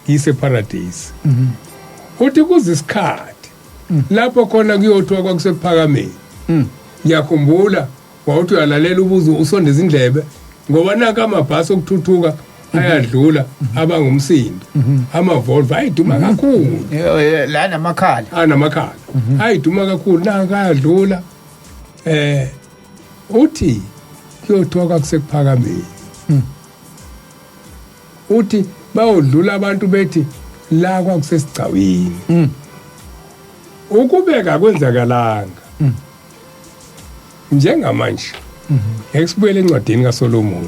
ngise paradise. Uthi kuzisikhathi lapho khona kuyothiwa kwakusekuphakameni. Ngiyakhumbula wawuthi uyalalela ubuze usondeza indlebe ngoba nanka amabhasi okuthuthuka ayadlula abangumsindo, ama-Volvo ayiduma kakhulu. La namakhala. Anamakhala ayiduma kakhulu, nanka ayadlula. Uthi kuyothiwa kwakusekuphakameni. Uthi bayodlula abantu bethi la kwakusesigcawini. Ukubeka kwenzakalanga. Njengamanje ngeke sibuyele encwadini kaSolomon.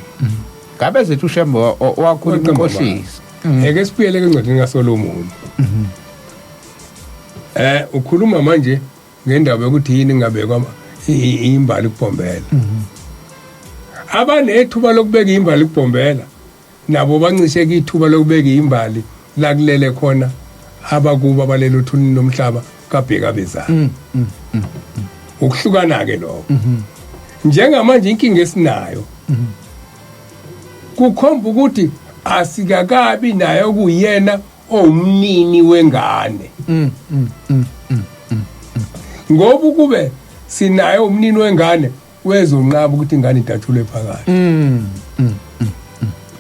Ngabe zethu uShembe wakhuluma inkohliso. Ngeke sibuyele encwadini kaSolomon. Ukhuluma manje ngendaba yokuthi yini ingabekwa imbali kubhombela. Abanethuba lokubeka imbali kubhombela nabo bancisheke ithuba lokubeka imbali la kulele khona abakuba abalele othunini lomhlaba kabheka bezana. Ukuhlukana ke lokho. Njengamanje inkinga esinayo Kukhomba ukuthi asikakabi naye okuyena owumnini wengane. Ngoba ukube sinaye umnini wengane wezonqaba ukuthi ingane idatshulwe phakathi.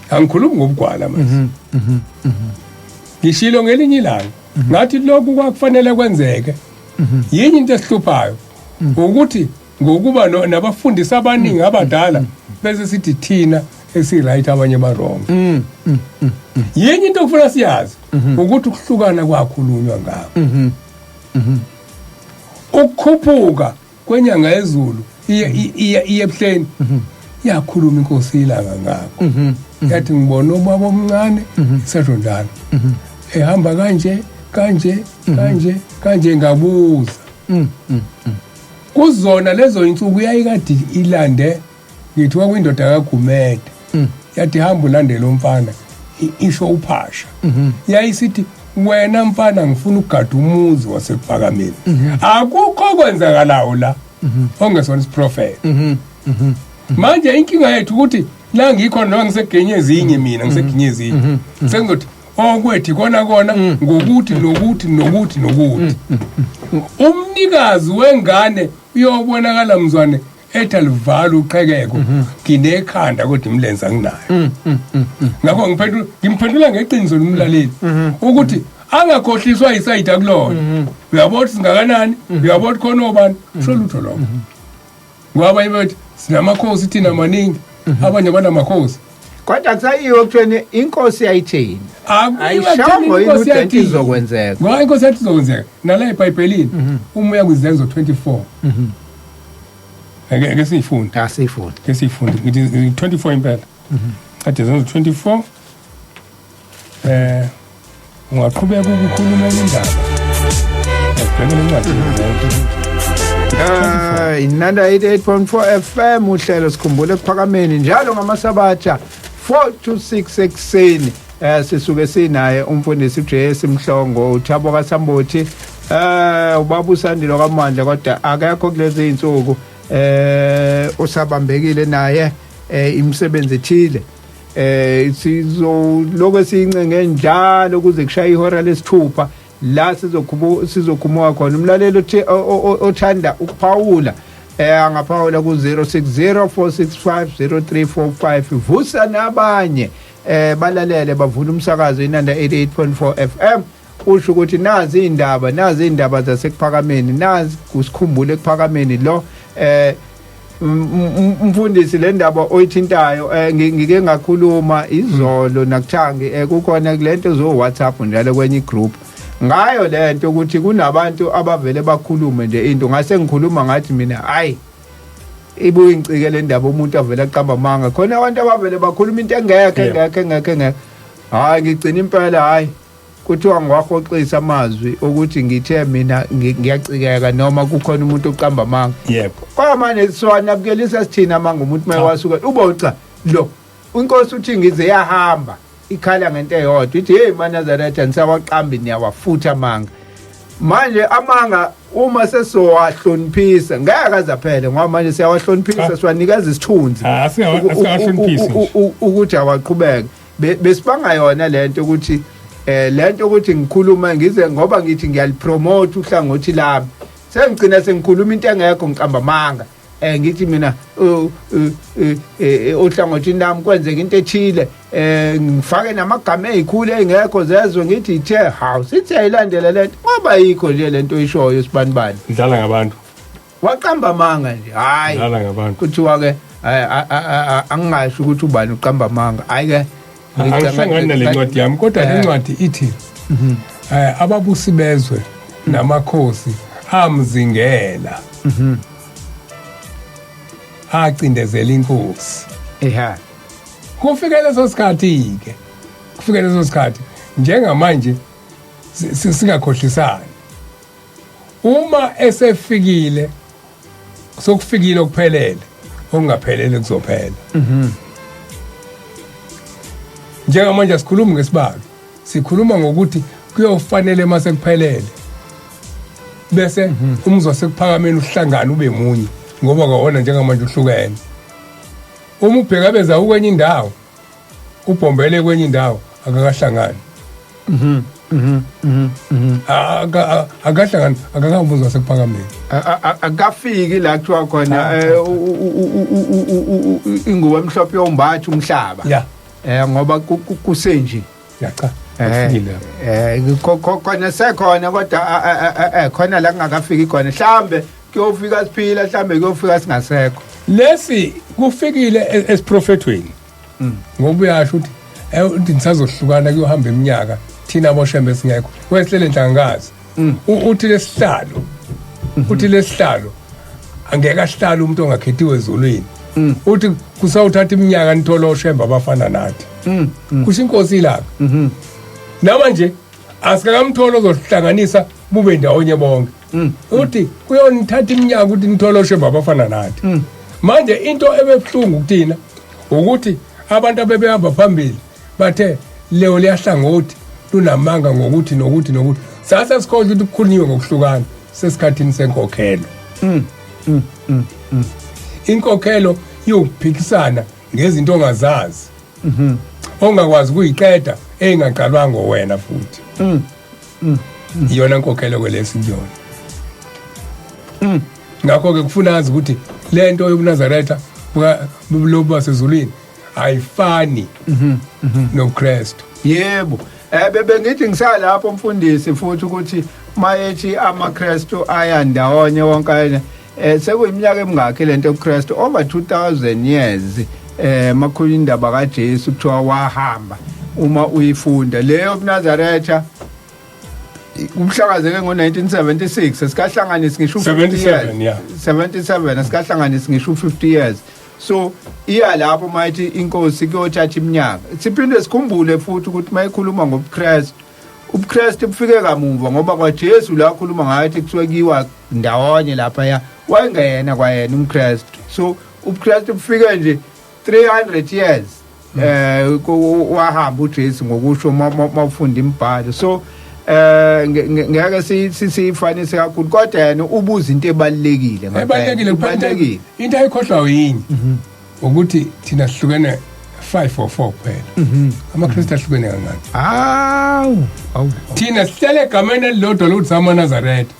Angikhulumi ngobugwala manje. Ngishilo ngelinye ilanga ngathi lokhu kwakufanele kwenzeke. Yinye into esihluphayo ukuthi ngokuba nabafundisi abaningi abadala bese sithi thina esi-right abanye ba-wrong. Yinye into okufuna siyazi ukuthi ukuhlukana kwakhulunywa ngakho. Ukukhuphuka kwenyanga yezulu iye ebuhleni yakhuluma inkosi ilanga ngakho. Yathi ngibona ubaba omncane isasho njalo ehamba kanje kanje kanje kanje, ngabuza kuzona lezo insuku yayikade ilande, ngithi kwakuyindoda kaGumede, yathi hamba ulandele umfana, isho uphasha, yayisithi wena mfana ngifuna ukugada umuzi waseKuphakameni. Akukho kwenzakalayo la ongesona isiprofetho. Manje inkinga yethu ukuthi la ngikhona noma ngisegenye ezinye, mina ngiseginye ezinye, sengizothi okwethi kona kona ngokuthi nokuthi nokuthi nokuthi umnikazi wengane uyobonakala mzwane ethi alivala uqhekeko, nginekhanda kodwa imilenze anginayo. Ngakho ngimphendula ngeqiniso lomlaleli ukuthi angakhohliswa yisayidi akulona. Uyabona ukuthi singakanani, uyabona ukuthi khona obani, sho lutho lokho, ngoba abanye bathi sinamakhosi thina maningi, abanye banamakhosi. Kodwa kusayiwe kuthweni inkosi yayithini? Ayishongo yini ukuthi lento izokwenzeka? Ngoba inkosi yathi izokwenzeka nala eBhayibhelini, uma uya kwiZenzo 24. Ake siyifunde. Asiyifunde. Ake siyifunde, ngithi 24 impela. Kade Zenzo 24. Ungaqhubeka ukukhuluma indaba. Asibheke lencwadi yeZenzo. Inanda 88.4 FM, uhlelo Sikhumbule Ekuphakameni, njalo ngamasabatha 4 to 6 ekuseni. Sisuke sinaye umfundisi uJS Mhlongo, uThabo kaSambothi, ubaba uSandile kaMandla, kodwa akekho kulezi insuku, usabambekile naye imisebenzi ethile. Sizoloko siyincenge njalo kuze kushaya ihora lesithupha la sizokhumuka khona. Umlaleli othanda ukuphawula angaphawula ku 0604650345. Vusa nabanye balalele, bavula umsakazo Inanda 88.4 FM, usho ukuthi nazi indaba, nazi indaba zaseKuphakameni, nazi kuSikhumbule Ekuphakameni lo. Mfundisi, le ndaba oyithintayo, ngike ngakhuluma izolo nakuthangi, kukhona kulento zo WhatsApp njalo kwenye igroup ngayo lento ukuthi kunabantu abavele bakhulume nje into, ngase ngikhuluma ngathi mina hayi, ibuye ingcike le ndaba, umuntu avele aqamba amanga. Khona abantu abavele bakhuluma into engekho, engekho, engekho, engekho. Hayi, ngigcina impela, hayi, kuthiwa ngiwahoxisa amazwi ukuthi ngithe mina ngiyacikeka noma kukhona umuntu oqamba amanga. Kwamanje siwanabukelisa sithina amanga umuntu mayewasuka uboca lo. Inkosi uthi ngize yahamba ikhala ngento eyodwa, ithi hey maNazaretha, nisawaqambi, niyawafutha amanga. Manje amanga uma sesowahloniphisa ngeke azaphele, ngoba manje siyawahloniphisa, siwanikeza isithunzi Asingawahloniphisi nje. Ukuthi awaqhubeke. Besibanga yona lento ukuthi lento ukuthi ngikhuluma ngize ngoba ngithi ngiyalipromote uhlangothi lami, sengigcina sengikhuluma into engekho, ngiqamba amanga. Ngithi mina ohlangothini lami kwenzeka into ethile, ngifake namagama ezikhulu engekho zezwe, ngithi ithe hawu, sithi ayilandela lento ngoba yikho nje lento oyishoyo sibanibani. Dlala ngabantu. Waqamba amanga nje, hayi. Dlala ngabantu. Kuthiwa ke angingasho ukuthi ubani uqamba amanga, hayi ke. Angihlangani nale ncwadi yami, kodwa le ncwadi ithi ababusi bezwe namakhosi amzingela, acindezela inkosi. Kufike leso sikhathi ke, kufike leso sikhathi njengamanje singakhohlisani. Uma esefikile sokufikile okuphelele, okungaphelele kuzophela. Njengamanje asikhulumi ngesibalo, sikhuluma ngokuthi kuyofanele mase kuphelele bese umzwa sekuPhakameni uhlangana ube munye, ngoba kwawona njengamanje uhlukene. Uma ubheka beza kwenye indawo, ubhombele kwenye indawo, akakahlangani. Mhm. Akahlangani, akakabuzwa sekuphakameni. Akafiki la kuthiwa khona Cha, ingubo emhlophe yombatha umhlaba. Ya. Ngoba kusenje. Ya, cha, akufikile lapho. Khona sekhona, kodwa khona la kungakafiki khona, mhlambe kuyofika siphila, mhlambe kuyofika singasekho. Lesi kufikile esiprofethweni, ngoba uyasho ukuthi uthi nisazohlukana, kuyohamba iminyaka thina boShembe singekho, wehlele nhlangakazi. Uthi lesihlalo, uthi lesihlalo angeke ahlale umuntu ongakhethiwe ezulwini. Uthi kusawuthatha iminyaka nithola oShembe abafana nathi, kusho inkosi ilanga. Namanje asikakamtholo ozohlanganisa bube ndawonye bonke. Uthi kuyonithatha iminyaka ukuthi nithole oShembe abafana nathi. Manje into ebebuhlungu kuthina ukuthi abantu abebehamba phambili bathe leyo liyahlangothi lunamanga ngokuthi nokuthi nokuthi, sase sikhohlwa ukuthi kukhulunyiwe ngokuhlukana sesikhathini senkokhelo. Inkokhelo iwukuphikisana ngezinto ongazazi, ongakwazi ukuyiqeda, engaqalwanga wena futhi. Iyona nkokhelo kwelesi kuyona. Ngakho-ke kufuna azi ukuthi le nto yobuNazaretha lobu basezulwini ayifani noKristu. Yebo, bengithi ngisalapho mfundisi futhi ukuthi mayethi amaKristu aya ndawonye wonke ayena, sekuyiminyaka emingakhi lento yobuKristu? Over 2000 years. Makhulu indaba kaJesu kuthiwa wahamba, uma uyifunda leyo buNazaretha kuhlakazeke ngo-1976, sikahlanganisi ngisho u-50 77, years. 77, asikahlanganisi ngisho u-50 years. So iya lapho mayithi inkosi kuyothatha iminyaka. Siphinde sikhumbule futhi ukuthi mayikhuluma ngobuKristu, ubuKristu bufike kamuva, ngoba kwaJesu la khuluma ngayo ethi kuthiwe kiwa ndawonye lapha, ya wayengena kwayena umKristu. So ubuKristu bufike nje 300 years wahamba uJesu, ngokusho mawufunda imibhalo. So ngeke sifanise kakhulu, kodwa yena ubuza into ebalekile. Ebalekile kuphela. Ibalekile. Into ayikhohlwa yinye, ukuthi thina sihlukene 5 or 4 kuphela, amaKristu ahlukene kangaki? Awu, awu. Thina sihlele egameni elilodwa lokuthi samaNazaretha.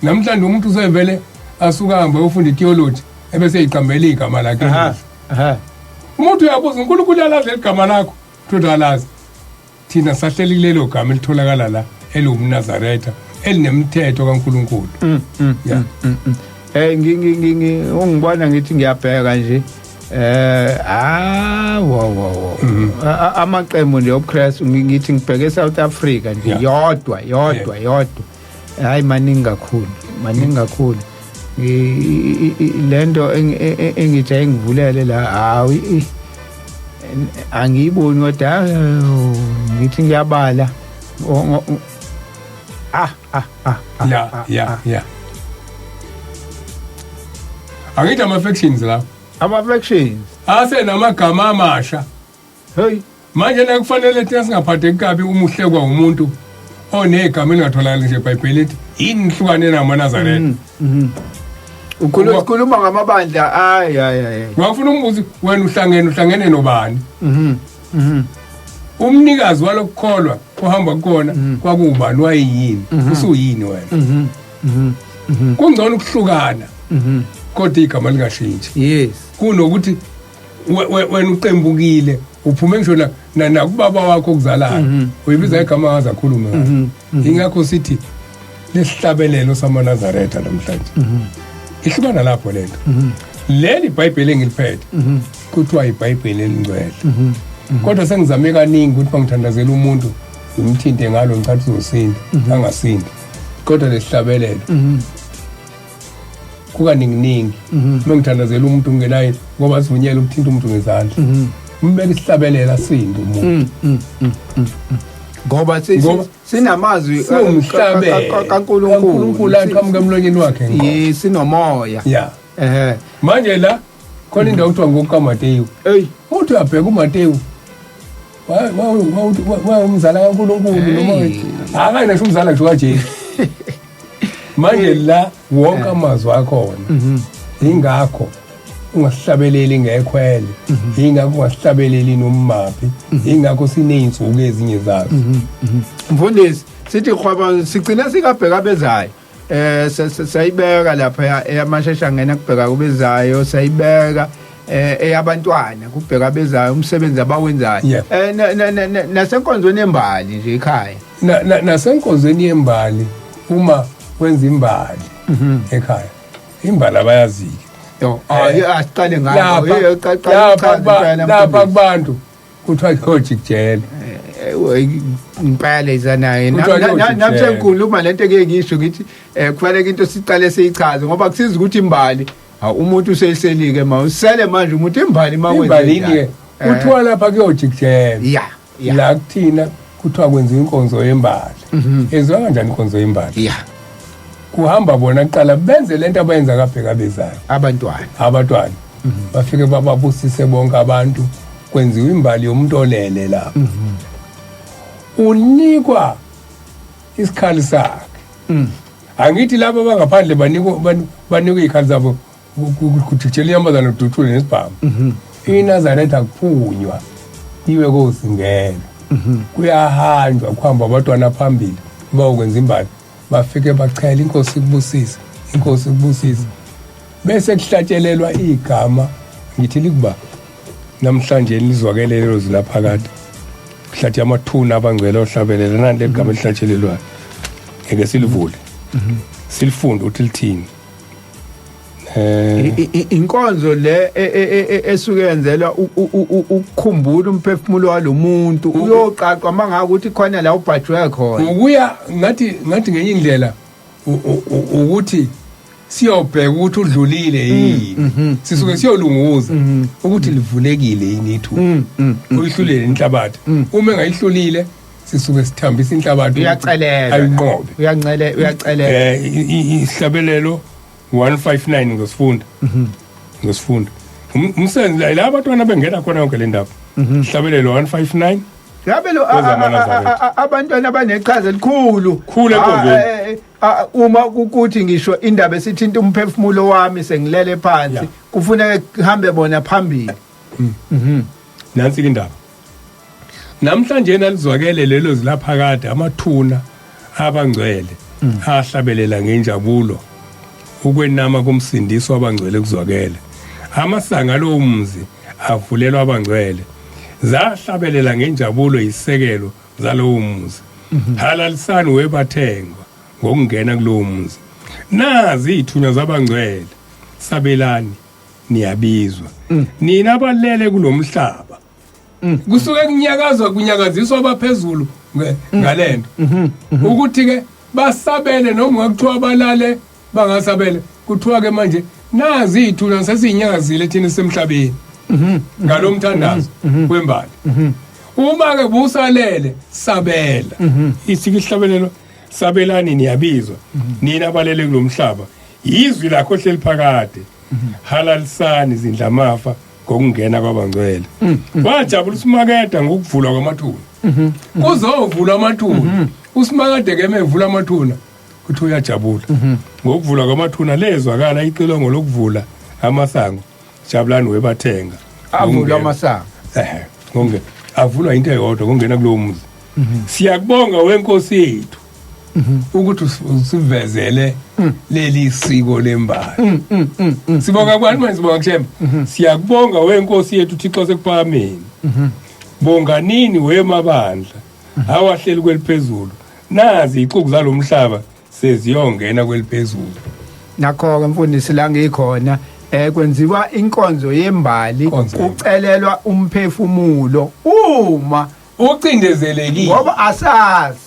Namhlanje umuntu usevele asuka ahambe ayofunda itheology, ebese eyiqambela igama lakhe elihle. Umuntu uyabuza, uNkulunkulu uyalazi leli gama lakho? Thoda alazi. Thina sahleli kulelo gama elitholakala la, eliwumNazaretha, elinemithetho kaNkulunkulu, ya. Ungibona ngithi ngiyabheka nje, ah, wo wo wo, amaqembu nje obuKristu, ngithi ngibheke eSouth Africa nje yodwa yodwa yodwa, hayi, maningi kakhulu, maningi kakhulu. Lento engithi ayingivulele la, hawu, angiyiboni, kodwa ngithi ngiyabala. Ah ah ah ah, ya. Ah, Ya. Ah. Ya, angithi ama-factions la. Ama-factions. Asenamagama amasha. Hey. Manje la kufanele thina singaphatheki kabi uma uhlekwa umuntu onegama elingatholakali nje eBhayibhelini, ethi yini nihlukane namaNazaretha. Ukhuluma ukhuluma ngamabandla, ay ay ay. Ngafuna umbuzo, wena uhlangene nobani? Mhm mhm Umnikazi walokukholwa ohamba kukona kwakuwubani? Wayeyini? Usuyini wena? mhm mhm Kungcono ukuhlukana kodwa igama lingashintshi, kunokuthi wena uqembukile, uphume ngisho nakubaba wakho okuzalayo, uyibiza igama angaze akhulume ngalo. Ingakho sithi lesihlabelelo samaNazaretha namhlanje ihlukana lapho lento. Leli Bhayibheli engiliphethe kuthiwa iBhayibheli elingcwele, kodwa sengizame kaningi ukuthi bangithandazela umuntu, ngimthinte ngalo, ngicathi uzosinda, angasindi. Kodwa lesihlabelelo kukaninginingi uma ngithandazela umuntu ngelayini, ngoba sivunyelwe ukuthinta umuntu ngezandla, umbeka isihlabelela, asinde umuntu. Ngoba Ngoba sinamazwi siwumhlabelo kaNkulunkulu. kaNkulunkulu aqhamuka emlonyeni wakhe ngqo. Sinomoya. Ya. Manje la khona indawo kuthiwa ngokukaMateyu. Hey. Uthi uyabheka uMateyu wayumzala kaNkulunkulu noma Hey. akayinasho umzala ngisho kaJesu. Manje la wonke amazwi akhona, ingakho ungasihlabeleli ngekhwele, ingakho ungasihlabeleli nomaphi, ingakho siney'nsuku ezinye zazo. Mfundisi, sithi khwaba sigcine sikabheka bezayo. Sayibeka lapha eyamashesha ngena kubheka kubezayo, sayibeka eyabantwana kubheka bezayo umsebenzi abawenzayo. Nasenkonzweni yembali nje ekhaya. Nasenkonzweni yembali uma wenza imbali ekhaya, imbali abayazike. Yo, asiqale ngayo. Lapha kubantu kuthiwa kuyojikijela. Impela izanayo. Nami sengikhuluma lento eke ngisho ngithi kufanele into siqale siyichaze ngoba kusiza ukuthi imbali umuntu useyiselike ma usele manje umuntu imbali makwenza imbalini ke kuthiwa lapha kuyojikijela. Yeah. La kuthina kuthiwa kwenziwa inkonzo yembali. Yenziwa kanjani inkonzo yembali? Yeah. Kuhamba bona kuqala benze lento abayenza kabheka bezayo. Abantwana. Bafike bababusise bonke abantu, kwenziwa imbali yomuntu olele lapha. Unikwa isikhali sakhe. Angithi laba bangaphandle banikwa izikhali zabo kujikijela inyamazana uduthule nesibhamu. INazaretha kuphunywa iwe kozingela. Kuyahanjwa kuhamba abantwana phambili bayokwenza imbali, bafike bachela inkosi ikubusise, inkosi ikubusise. Bese kuhlatshelelwa igama, ngithi likuba namhlanje lizwakele lelo zwi laphakade. Kuhlatshe amathuna abangcwele ohlabelela nani leli gama elihlatshelelwayo. Ngeke silivule. Silifunde ukuthi lithini. Inkonzo le esuke yenzelwa ukukhumbula umphefumulo walomuntu uyoqaqwa mangaka ukuthi khona la ubhajwe khona. Ukuya ngathi ngenye indlela ukuthi siyobheka ukuthi udlulile yini, sisuke siyolunguza ukuthi livulekile yini ithuba, uyihlulele inhlabathi. Uma engayihlulile sisuke sithambisa inhlabathi, uyacelela, ayinqobe, uyancele, uyacelela. Isihlabelelo 159 ngizosifunda. Ngizosifunda. Umsebenzi la abantwana bengena khona yonke le ndaba. Isihlabelelo 159. Yabelo abantwana abaneqhaza elikhulu. Khulu enkonzweni. Uma ukuthi ngisho indaba esithinta umphefumulo wami sengilele phansi, kufuneka kuhambe bona phambili. Nansi indaba. Namhlanje nalizwakele lelo zilaphakade amathuna abangcwele ahlabelela ngenjabulo ukwenama komsindiso abangcwele kuzwakele. Amasanga lowo mzi avulelwa abangcwele, zahlabelela ngenjabulo isekelo zalowo muzi. Halalisani webathengwa ngokungena kulowo muzi. Nazi izithunywa zabangcwele, sabelani niyabizwa. Nina abalele kulomhlaba. Kusuke kunyakazwa kunyakaziswa abaphezulu ngalento. Ukuthi ke basabele noma ungakuthiwa balale bangasabele, kuthiwa ke manje nazi izithunywa sesiyinyakazile thina semhlabeni ngalomthandazo wembali. Uma ke busalele sabela. Ithi ihlabelelo sabelani niyabizwa nina abalele kulomhlaba, izwi lakho hleli phakade. Halalisani izindlamafa ngokungena kwabangcwele. Wajabula uSimakade ngokuvulwa kwamathuna. Kuzovulwa amathuna. uSimakade ke mevula amathuna kuthi uyajabula. Ngokuvulwa kwamathuna lezwakala icilongo lokuvula amasango. Jabulani webathenga. Avulwa amasango. Ngongena. Avulwa into eyodwa kungena kulowo muzi. Siyakubonga wenkosi yethu ukuthi usivezele leli siko lembali. Sibonga kwani manje, sibonga kuShembe. Siyakubonga wenkosi yethu Thixo sekuphakameni. Bonganini wemabandla awahleli kweliphezulu. Nazi ixuku zalomhlaba seziyongena kweliphezulu. Nakho ke mfundisi la ngikhona kwenziwa inkonzo yembali, kucelelwa umphefumulo uma ucindezelekile ngoba asazi.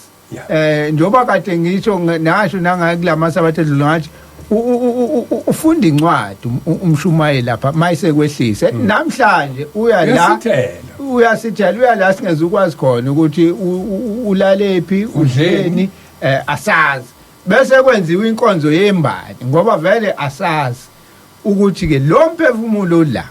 Njoba kade ngisho nasho nangakulamasaba edlule ngathi ufunda incwadi umshumayeli lapha mayisekwehlise namhlanje uya la uyasithela uya la singeze ukwazi khona ukuthi ulalephi udleni asazi. Bese kwenziwa inkonzo yembali ngoba vele asazi ukuthi ke lo mphefumulo la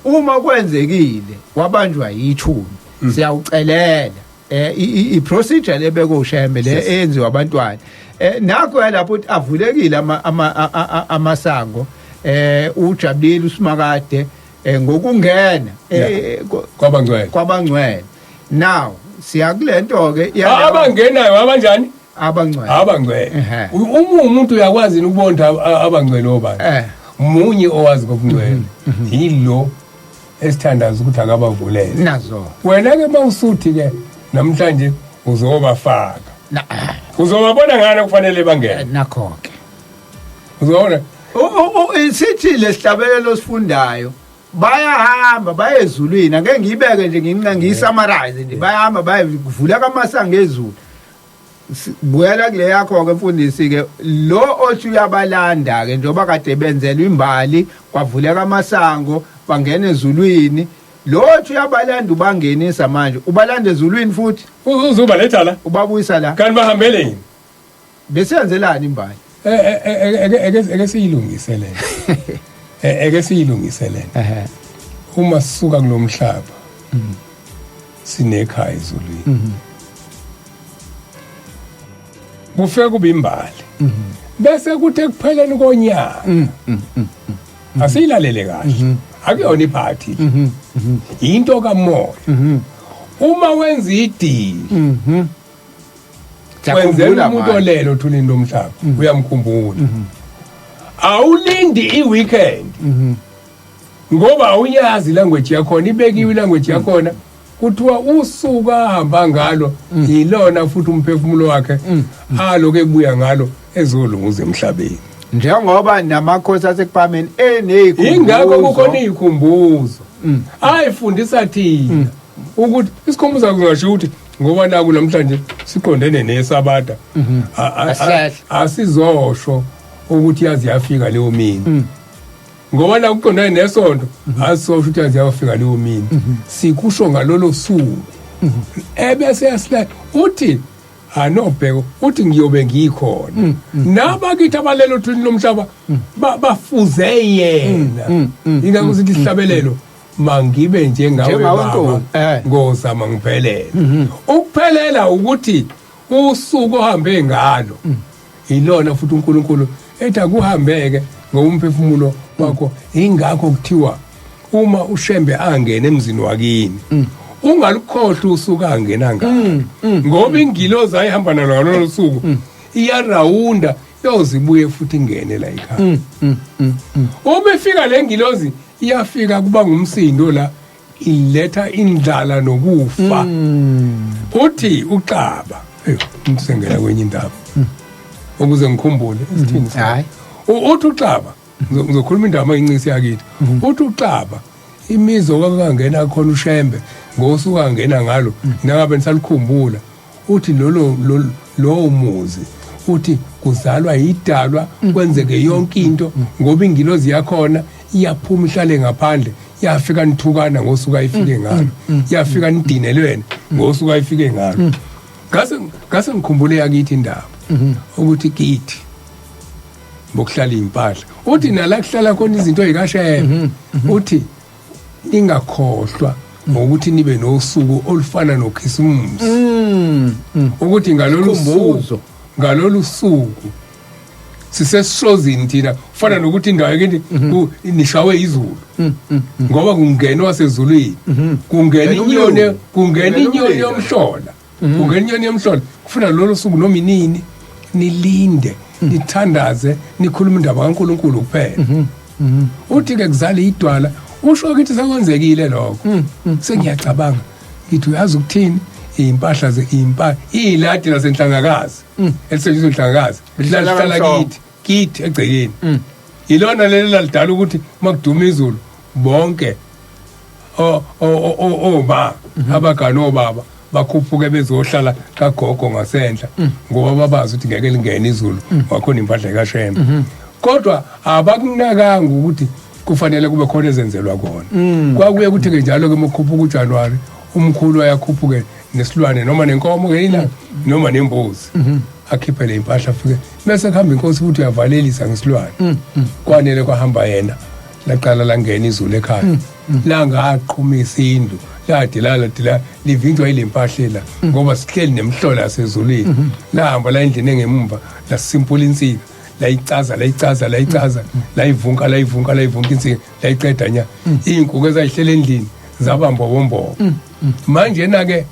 uma kwenzekile wabanjwa yithuna siyawucelela. I procedure lebeko uShembe le eyenziwa abantwana. Nakho lapho ukuthi avulekile amasango. Ujabulile uSimakade ngokungena kwabangcwele. Kwabangcwele. Now siya kulento ke. Abangenayo abanjani? Abangcwele. Abangcwele. Uma umuntu uyakwazi ukubona abangcwele obani? Munye owazi kokungcwele. Yilo esithandaza ukuthi akabavulele. Nazo. Wena ke mawusuthi ke namhlanje uzobafaka. Uzobabona ngani kufanele bangene? Nakho ke. Uzobona sithi lesihlabelelo sifundayo bayahamba baye ezulwini, ake ngiyibeke nje nginqa ngiyisummarize nje, bayahamba bayavula kamasango ezulu. Buyela kule yakho ke mfundisi ke, lo othi uyabalanda ke njengoba kade benzelwa imbali kwavuleka amasango bangena ezulwini, lo othi uyabalanda ubangenisa manje ubalanda ezulwini futhi uzobaletha la, ubabuyisa la. Kanti bahambeleni? Besenzelani imbali? Eke siyilungise lena. Eke siyilungise lena. Uma sisuka kulomhlaba sinekhaya ezulwini. Kufike kube imbali. Bese kuthi ekupheleni konyaka asiyilalele kahle. Akuyona iphathi. Into kamoya. Uma wenza idili wenzela umuntu olele othulini lomhlaba uyamkhumbula. Awulindi i-weekend ngoba awuyazi language yakhona, ibekiwe language yakhona. Kuthiwa usuku ahamba ngalo yilona futhi umphefumulo wakhe aloke ebuya ngalo ezolunguza emhlabeni. Njengoba namakhosi asekuphameni enezikhumbuzo. Ingakho kukhona izikhumbuzo ayifundisa thina ukuthi isikhumbuzo kungasho ukuthi ngoba naku namhlanje siqondene neSabatha asizosho ukuthi yazi yafika leyo mini. Ngoba la kuqondane nesonto asisosho ukuthi yazi yafika leyo mini. Sikusho ngalolo suku. Ebese yasila uthi anobheko uthi ngiyobe ngikhona. Nabakithi abalelo thini lomhlaba bafuze yena. Ingakho sithi isihlabelelo mangibe njengawe baba ngozama ngiphelele. Ukuphelela ukuthi usuku ohambe ngalo ilona futhi uNkulunkulu ethi akuhambeke ngomphefumulo wakho. Ingakho kuthiwa uma uShembe angena emzini wakini ungalukhohlwa usuku angena ngalo, ngoba ingilozi ayihamba nalo ngalolo suku iyarawunda yozibuye futhi ingene la ekhaya. Uma ifika le ngilozi iyafika kuba ngumsindo la, iletha indlala nokufa. Uthi uXaba umsengela kwenye indaba ukuze ngikhumbule isithini. Hayi uthi uXaba, ngizokhuluma indaba eyincisi yakithi. Uthi uXaba imizo kwakangena khona uShembe ngosuku angena ngalo nangabe nisalikhumbula, uthi lolo lowo muzi uthi kuzalwa idalwa kwenzeke yonke into ngoba ingilozi yakhona iyaphuma ihlale ngaphandle, yafika nithukana ngosuku ayifike ngalo, yafika nidinelwene ngosuku ayifike ngalo. Ngase ngikhumbule yakithi indaba ukuthi kithi bokuhlala impahla, uthi nala kuhlala khona izinto ezikashembe, uthi ningakhohlwa ngokuthi nibe nosuku olufana noKhisimusi, ukuthi ngalolu suku sisesozini thina, kufana nokuthi indawo yakithi nishawe izulu ngoba kungenwa wasezulwini, kungena inyoni, kungena inyoni yomhlola, kungena inyoni yomhlola. Kufuna lolu suku noma inini nilinde, nithandaze, nikhulume indaba kaNkuluNkulu kuphela. Uthi ke kuzala idwala, usho ukuthi sekwenzekile lokho. Sengiyacabanga ngithi uyazi ukuthini, impahla ze impahla iladi lasenhlangakazi elisetshenziswa enhlangakazi lihlala kithi egcekeni, ilona leli lalidala ukuthi makuduma izulu bonke oma abagana obaba bakhuphuke bezohlala kagogo ngasenhla, ngoba babazi ukuthi ngeke lingene izulu wakhona impahla kaShembe. Kodwa abakunakanga ukuthi kufanele kube khona ezenzelwa kona. Kwakuye kuthi ke njalo ke makhuphuka uJanuary umkhulu ayakhuphuke nesilwane noma nenkomo ke ilanga noma nembuzi, akhiphe le impahla afike bese kuhamba inkosi futhi uyavalelisa ngesilwane. Kwanele kwahamba yena, laqala langena izulu ekhaya, langaqhumisa indlu, lade lala livinjwa ile mpahla la ngoba sihleli nemhlola yasezulwini. Lahamba la endlini engemumva lasimpula insika, Layicaza, layicaza, layicaza, layivunka, layivunka, layivunka insinga, layiqeda nya. Iy'nkuku ezayihlele endlini zaba mbobombobo. Manje na-ke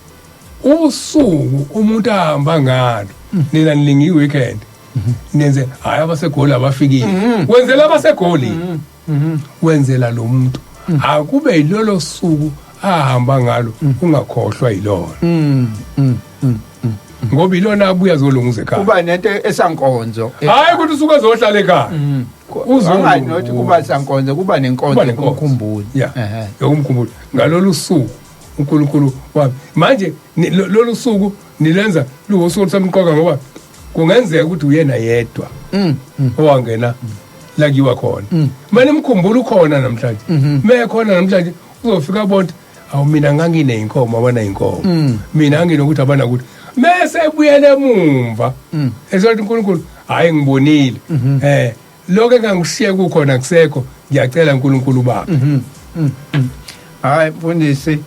usuku umuntu ahamba ngalo, nina nilinga i-weekend, nenze hhayi abaseGoli abafikile, wenzela abaseGoli, wenzela lo muntu akube yilolo suku ahamba ngalo, ungakhohlwa yilona, ngoba ilona abuya azolunguza ekhaya. Kuba nento esankonzo. Hayi ukuthi usuke ezohlala ekhaya. Ungathi nothi kuba sankonzo, kuba nenkonzo. Kuba nenkonzo. Kumkhumbula. Yokumkhumbula ngalolu suku uNkulunkulu wami. Manje lolu suku nilenza luwusuku olusamqoka, ngoba kungenzeka ukuthi uyena yedwa owangena la kuyiwa khona. Manje nimkhumbula ukhona namhlanje, mekhona namhlanje uzofika bonke, awu mina ngangineyinkomo, abanayinkomo, mina nginokuthi abanakuthi, mese ebuyele emumva esothi uNkulunkulu, hayi ngibonile lokho engangishiye kukhona kusekho, ngiyacela uNkulunkulu baba. Hayi mfundisi,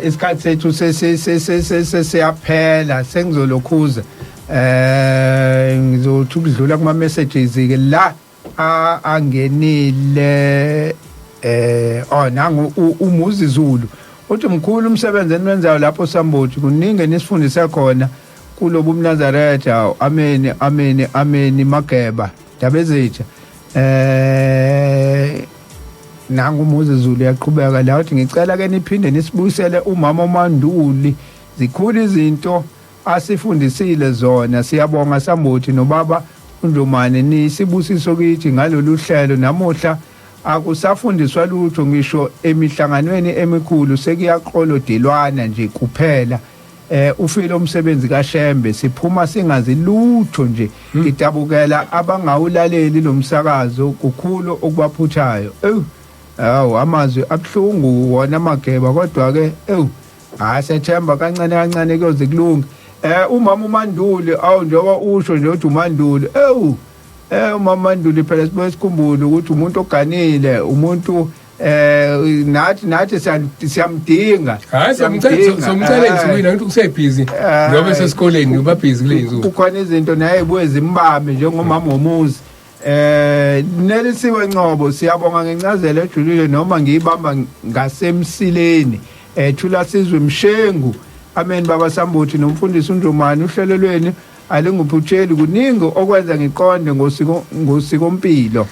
isikhathi sethu sesiyaphela, sengizolokhuza ngizothi ukudlula kuma messages ke la angenile. Oh, nangu uMuzi Zulu uthi mkhulu umsebenzi eniwenzayo lapho Sambothi, kuningi nisifundise khona kulobu mNazaretha. Amen, amen, amen. Mageba Ndabezitha, nangu uMuzi Zulu yaqhubeka la uthi ngicela ke niphinde nisibuyisele umama uManduli, zikhulu izinto asifundisile zona. Siyabonga Sambothi nobaba uNjomane, nisibusiso kithi ngalolu hlelo. Namuhla akusafundiswa lutho ngisho emihlanganweni emikhulu, sekuyaqolodelwana nje kuphela. Ufile umsebenzi kaShembe, siphuma singazi lutho nje. Ngidabukela abangawulaleli lo msakazo, kukhulu okubaphuthayo. Ewu, awu amazwi abhlungu wona Mageba, kodwa ke ewu hayi, sethemba kancane kancane kuyoze kulunge. Umama uManduli, awu njengoba usho nje uthi uManduli, ewu umama Manduli phela sibuye sikhumbule ukuthi umuntu oganile, umuntu nathi siyamdinga. Hayi, Siyamdinga. Somcela ey'nsukwini angithi usebhizi njengoba esesikoleni, ubabhizi kule y'nsuku. Kukhona izinto naye ebuye zimbambe njengomama womuzi. Nelisiwe Ngcobo, siyabonga ngencazelo ejulile noma ngiyibamba ngasemsileni. Thula Sizwe Mshengu, amen baba Sambuthi nomfundisi uNjomani, uhlelo lweni alinguphutheli, kuningi okwenza ngiqonde ngosiko ngosikompilo.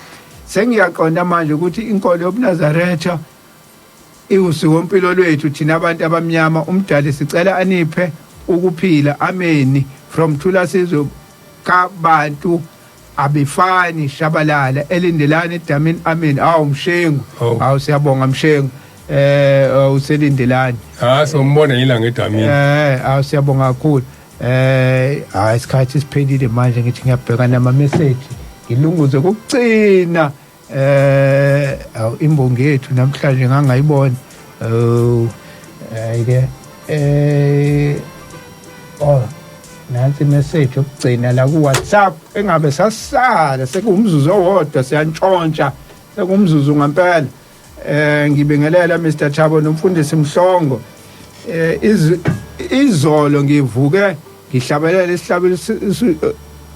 Sengiyaqonda manje ukuthi inkolo yobuNazaretha iwusikompilo lwethu thina abantu abamnyama. Umdali sicela aniphe ukuphila, ameni. From Thula Sizwe kabantu abifani Shabalala elindelani edamini, amen. Awu Mshengu. Oh. Awu siyabonga Mshengu, uselindelani. Ha, sombona yila ngedamini. Awu siyabonga kakhulu. Hayi, isikhathi siphelile manje, ngithi ngiyabheka nama message ngilunguze kokugcina. Awu imbongi yethu namhlanje ngangayibona. Oh, hayi ke, oh nansi message yokugcina la ku WhatsApp engabe sasala, sekuwumzuzu owodwa, siyantshontsha, sekumzuzu ngempela. Ngibingelela Mr Thabo nomfundisi Mhlongo. Izolo ngivuke ngihlabelela isihlabelo,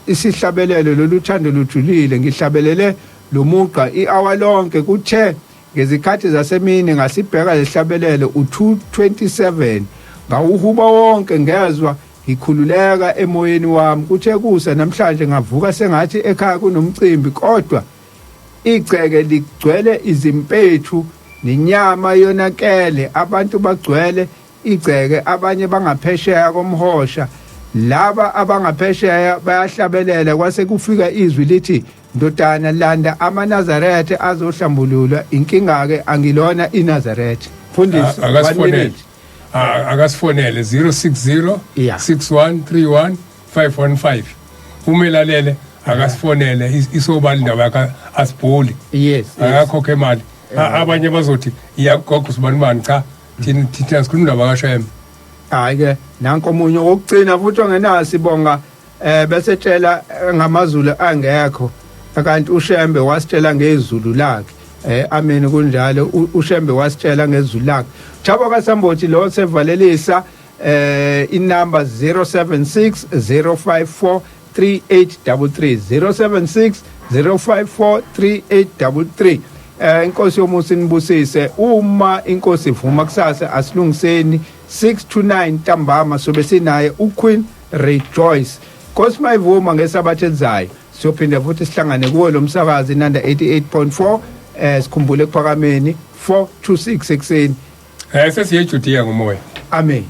isihlabelelo lolu thando lujulile, ngihlabelele lo mugqa i-hour lonke. Kuthe ngezikhathi zasemini ngasibheka lesihlabelelo u227, ngawuhuba wonke, ngezwa ngikhululeka emoyeni wami. Kuthe kusa namhlanje ngavuka sengathi ekhaya kunomcimbi, kodwa igceke ligcwele izimpethu nenyama yonakele, abantu bagcwele igceke, abanye bangaphesheya komhosha, laba abangaphesheya bayahlabelela. Kwase kufika izwi lithi, ndodana, landa amaNazaretha azohlambululwa. Inkinga ke angilona iNazaretha, mfundisi. One Akasifonele. minute. Akasifonele 060 6131 515. Umelalele, akasifonele, isobala indaba yakhe, asibhuli. Akakhokhe imali. Abanye bazothi iyagogo sibani bani, cha, thina sikhuluma indaba kaShembe. Hayi ke, nanko omunye wokugcina futhi ongenayo, sibonga bese tshela ngamaZulu angekho, kanti uShembe wasitshela ngezulu lakhe. Amen, kunjalo, uShembe wasitshela ngezulu lakhe. Thabo kaSambothi lo sevalelisa, inumber 076 054 3833, 076 054 3833. Inkosi yomusa inibusise. Uma inkosi ivuma, kusasa asilungiseni 6 to 9 ntambama, sobe sinaye uQueen Rejoice. Nkosi mayivuma, ngesabatha elizayo siyophinda futhi sihlangane kuwo lo msakazi Inanda 88.4, sikhumbule ekuphakameni 4 to 6 ekseni. Sesiye eJudea ngomoya. Amen.